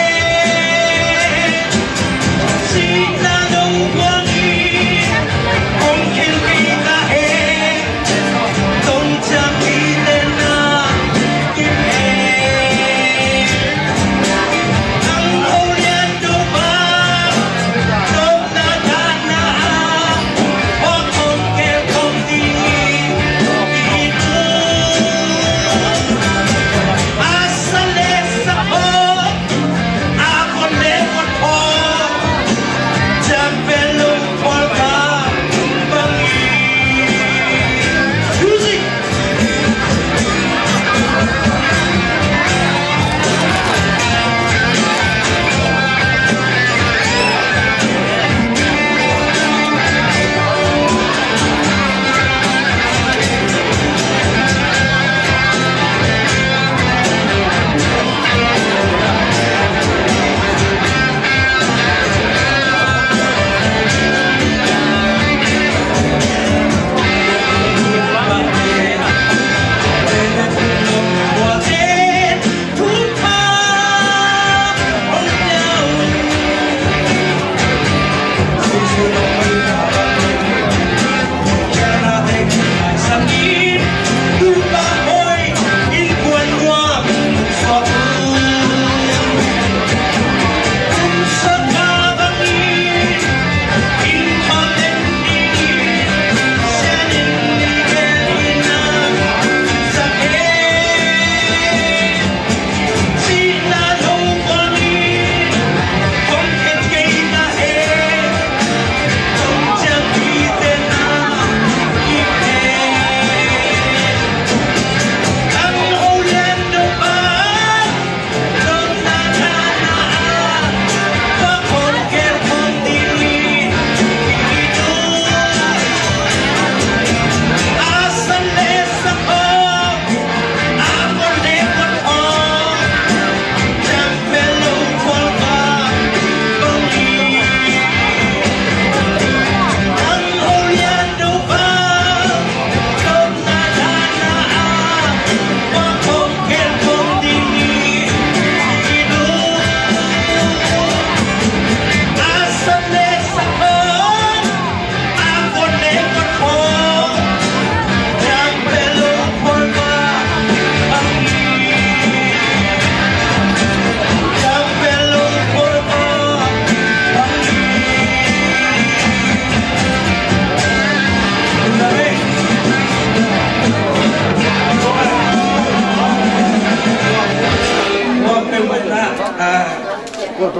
Request,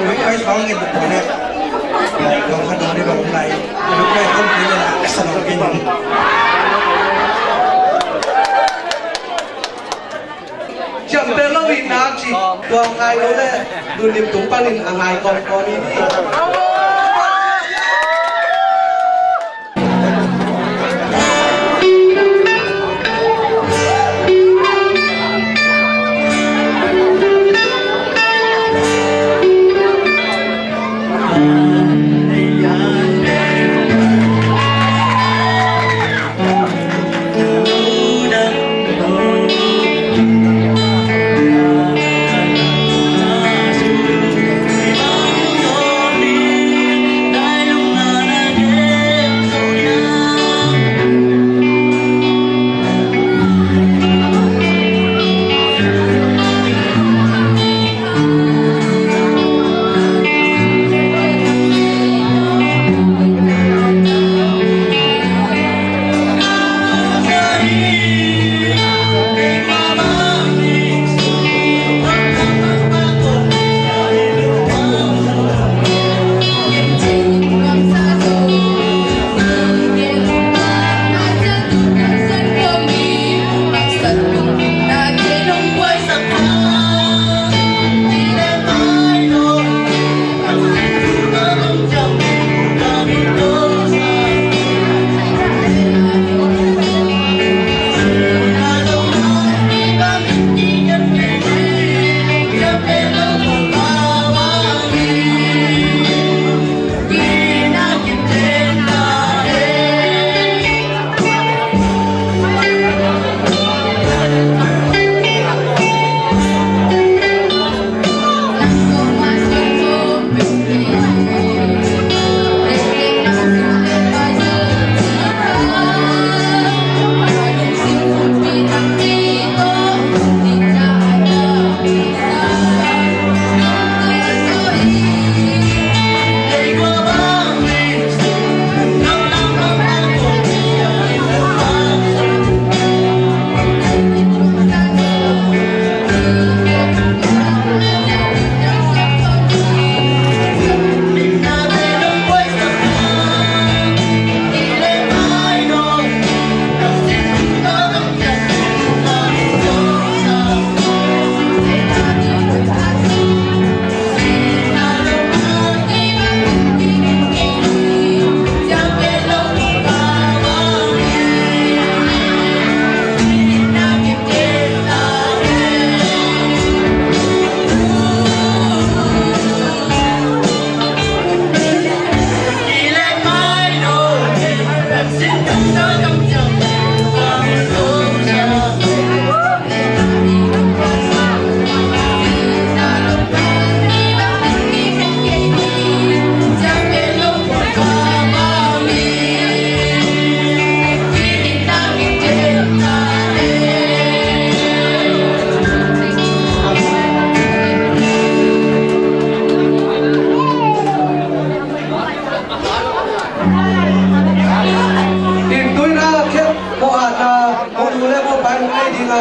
request bang in the connect. Bang khat dong ni bang lai. Request bang in the salon in. Ciamteh lo in nak ci. Tua ngai lo le. Nunlim tung panin a ngai kawmkawm in. Inn tuina khek, mo atna, mo nu le mo pa in nei ding a.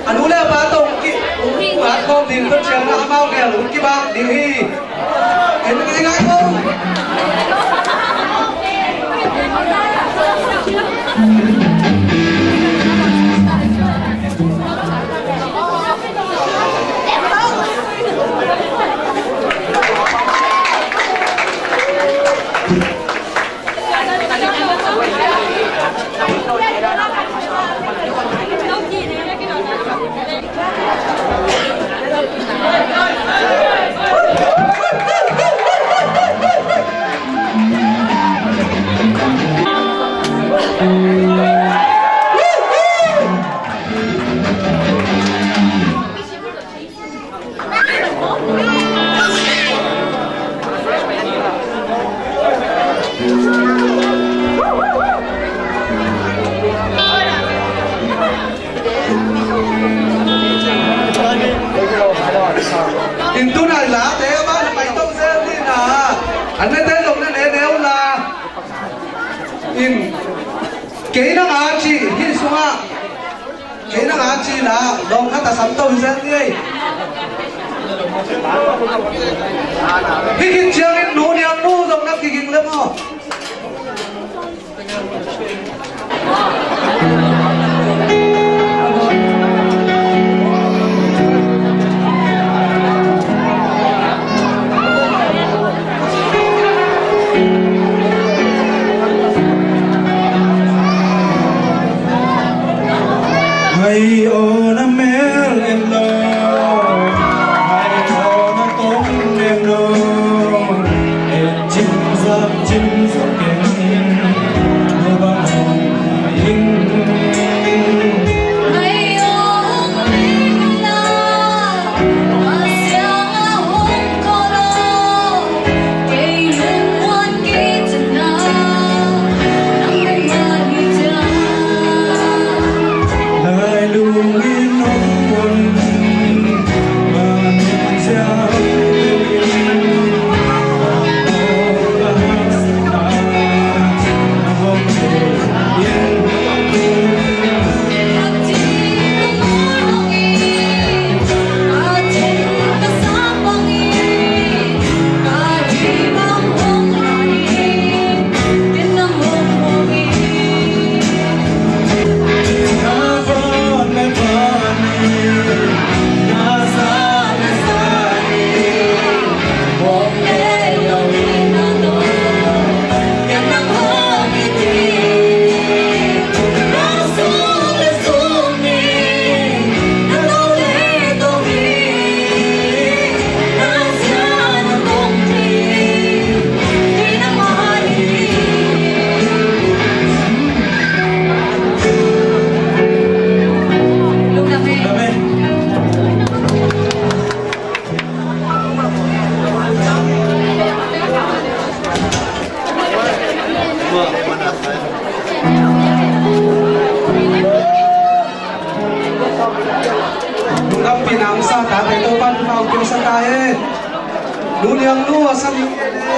A nu le a pa tawh ki, hong at khawm ding, tua ciang a amau gel hong kibak ding hi. En, en ngai ko. Sila dong khat a sam to hi zen ni ei. Hih khit ciangin Nu Niang Nu zong na kiging le maw? Hai aw na mel em lo, hai aw na tong em lo, et cim zak cim zak em, na bang hong ing. Hai aw hong ing la, a siang a hong ko lo. Lungdam pi nang sa ta te to pan pau keu sa ta e. Nu Niang Nu a sa ni e.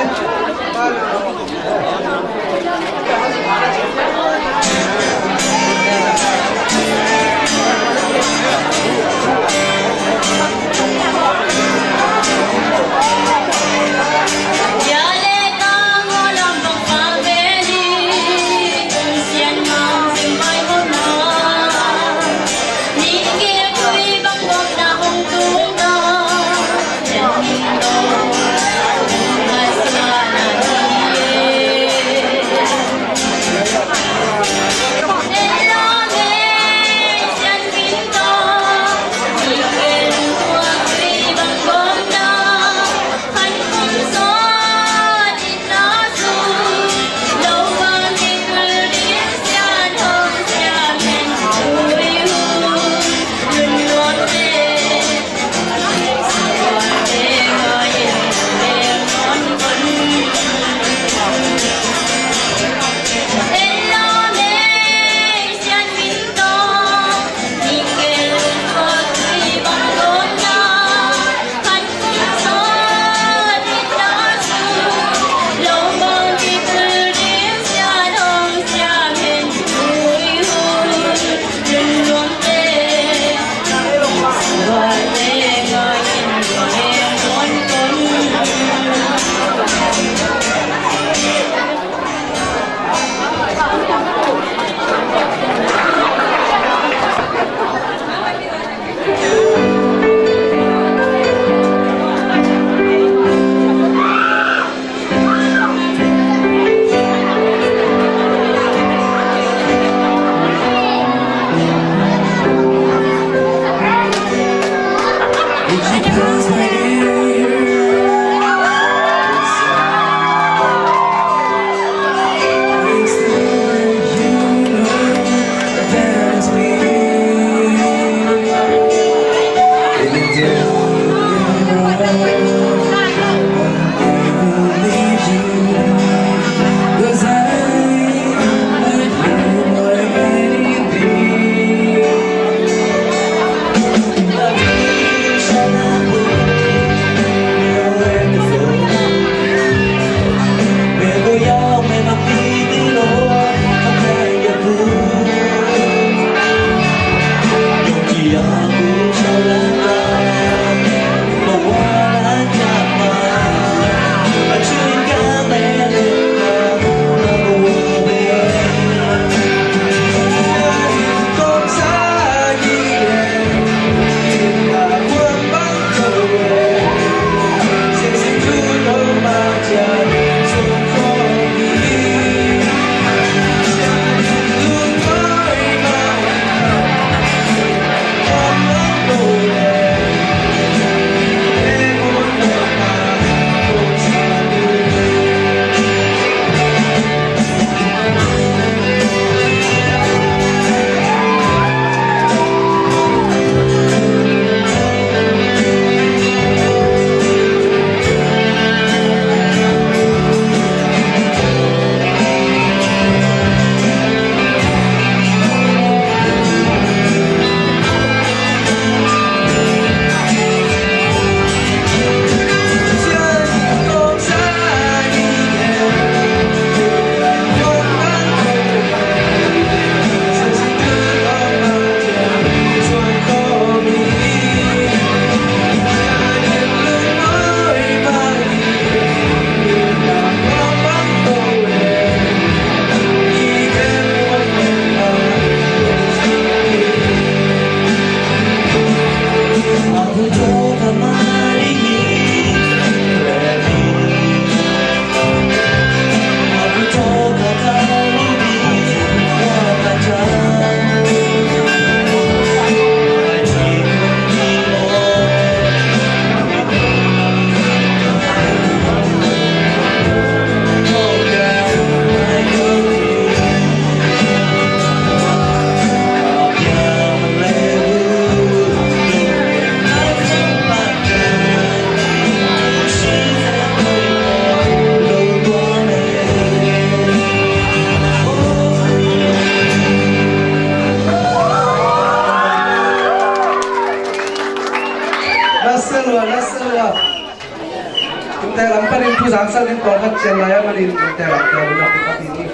Zangsak in pawlkhat ciang lai a manin tel tel na pi ka pi ni.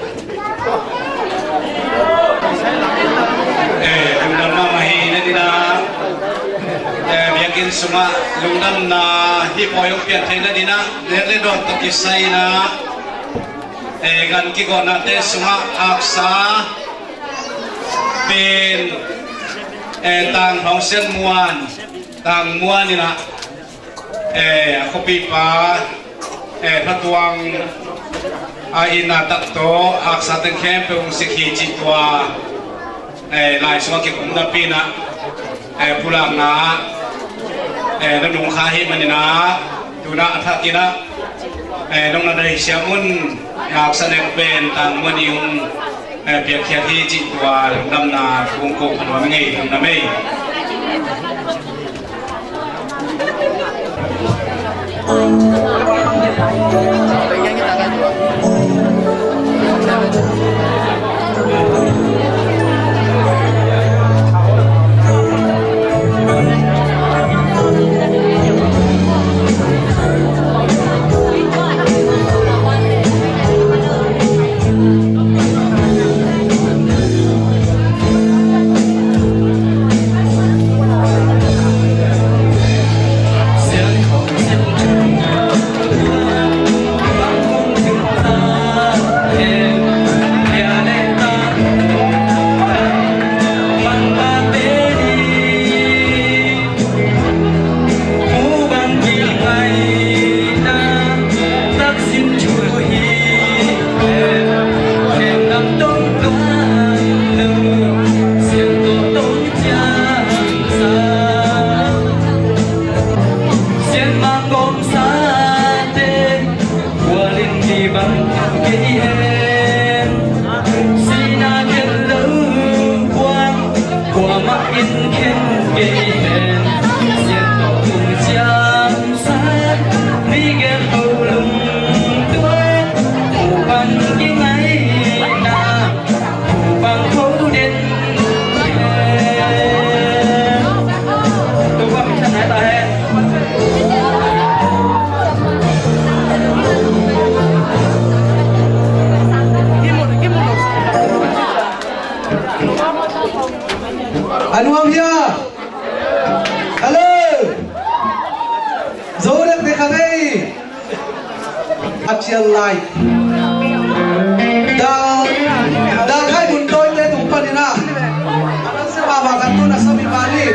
Eh, lungdam mahmah hi na ni na. Eh, biakinn sungah lungdamna hih pawi hong pian theihna dingin ah, leh le dawn tawh kisai in ah, eh, gan kigawhnate sungah aksa pen, eh, Tang Thawng Sian Muan, Tang Muan in ah, eh, a khuapipa, eh, Thatuang a itna tak tawh aksa teng khempeuh hong sik hi cih tua, eh, lai sungah kikum napi in ah, eh, pulakna, eh, na nungkha hi manin ah, tu-in ah a thak in ah, eh, nong na deih siam un, eh, aksa nek pen Tang Muan in hong, eh, piakkhiat hi cih tua lungdamna kong ko pha nuam ing ei, lungdam ei. Kuamah in khen kei hen, sian tawh tung ciam sat, mi gel ho lungtuan, Topa'n kingaihna, Topa'n tho den hen. Topa min thang nai ta hen. A nuam hia? Hello. Zo dek dek a vei. A cial lai. Dal, dal khai mun tawi te tung panin ah. A dal se mah mah kan tun a sami mah ni.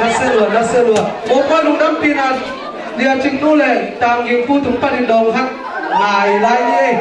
Nasia lua, nasia lua. Mopawi lungdampihna Lia Cing Nu le Tang Ging Pu tung panin dawng khat ngai lai ni ei.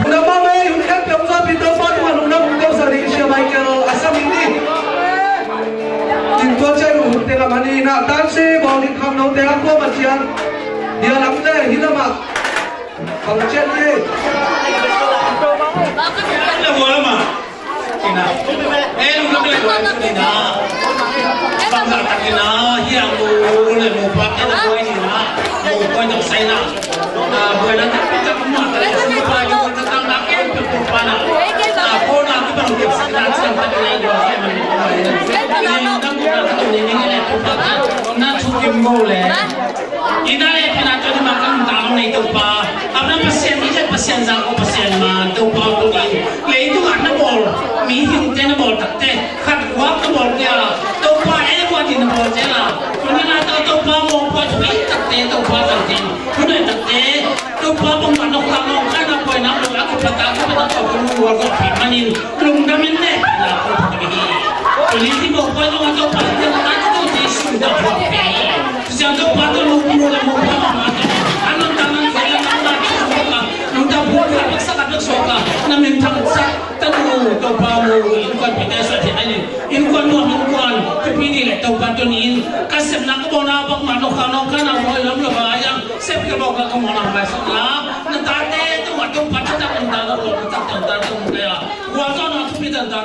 Lungdam mahmah ei, hun khempeuh hong zawhpih Topa tungah lungdam hong ko sa ding Sia Michael a sam in ni. Tua ciang hun teng a mani na tansi bawl ding khangnote a kuamah ciang, dia lam le hi lamah bang ciat ni ei. Le hua lamah. Ina. Eh, lungdam le hua lamah ina. Bangzah tak ina, hi a mu le mu pa ina buai ina. Mu buai tak sa ina. Ah, buai na tak pi tak mu tak ina, mu pa ina, mu tak tak na ken pi pu pa na. Ah, ko na ki bang kep sa ina, siam tak ina, buai ina. Ni lungdam ina, ni ni le pu pa na. Na thu kim mo le. Ina le pina tua ni ma ka lungdam nei Topa. Amna Pasian i le Pasian za ko Pasian ma Topa ko ni. Leitung a na bawl, mihingte na bawl takte, khat guak na bawl tia, Topa e guak in na bawl tia la. Tuni na ta Topa mawhpuai thupha takte, Topa tangtin thunei takte, Topa bangmah nong kha nong kha na puai na lo a ko pata ko pata ko ko mu wal ko pi manin lungdam in ne na ko pi. Tuni ti mawhpuai nong a Topa tia na ko ti su da ko pi. Siang Topa tawh lungmuang le mawhpuai mahmah tawh, a nuntakna khen le nang na thu suak a, nuntak bual khat bek sa khat bek suak a, na minthang sa tanu Topa mu innkuanpihte suah theih a, innkuan nuam innkuan thupi dih le Topa tuni in ka sepna ka bawlna bangmah nokha nokha na bawi lam lo a yang sep ka bawlna ka mawhna maisak la, na tate tungah Topa thutak nuntak na bawl thutak tawh tate tungah kei a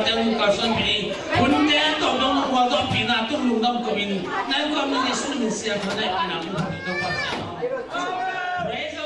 Teng kalsuan pi, hun te tawh dong na kual tawh pi na tung lungdam ko in, na kual min Jesu min sia kha na ina mun pi dong pa sia. Praise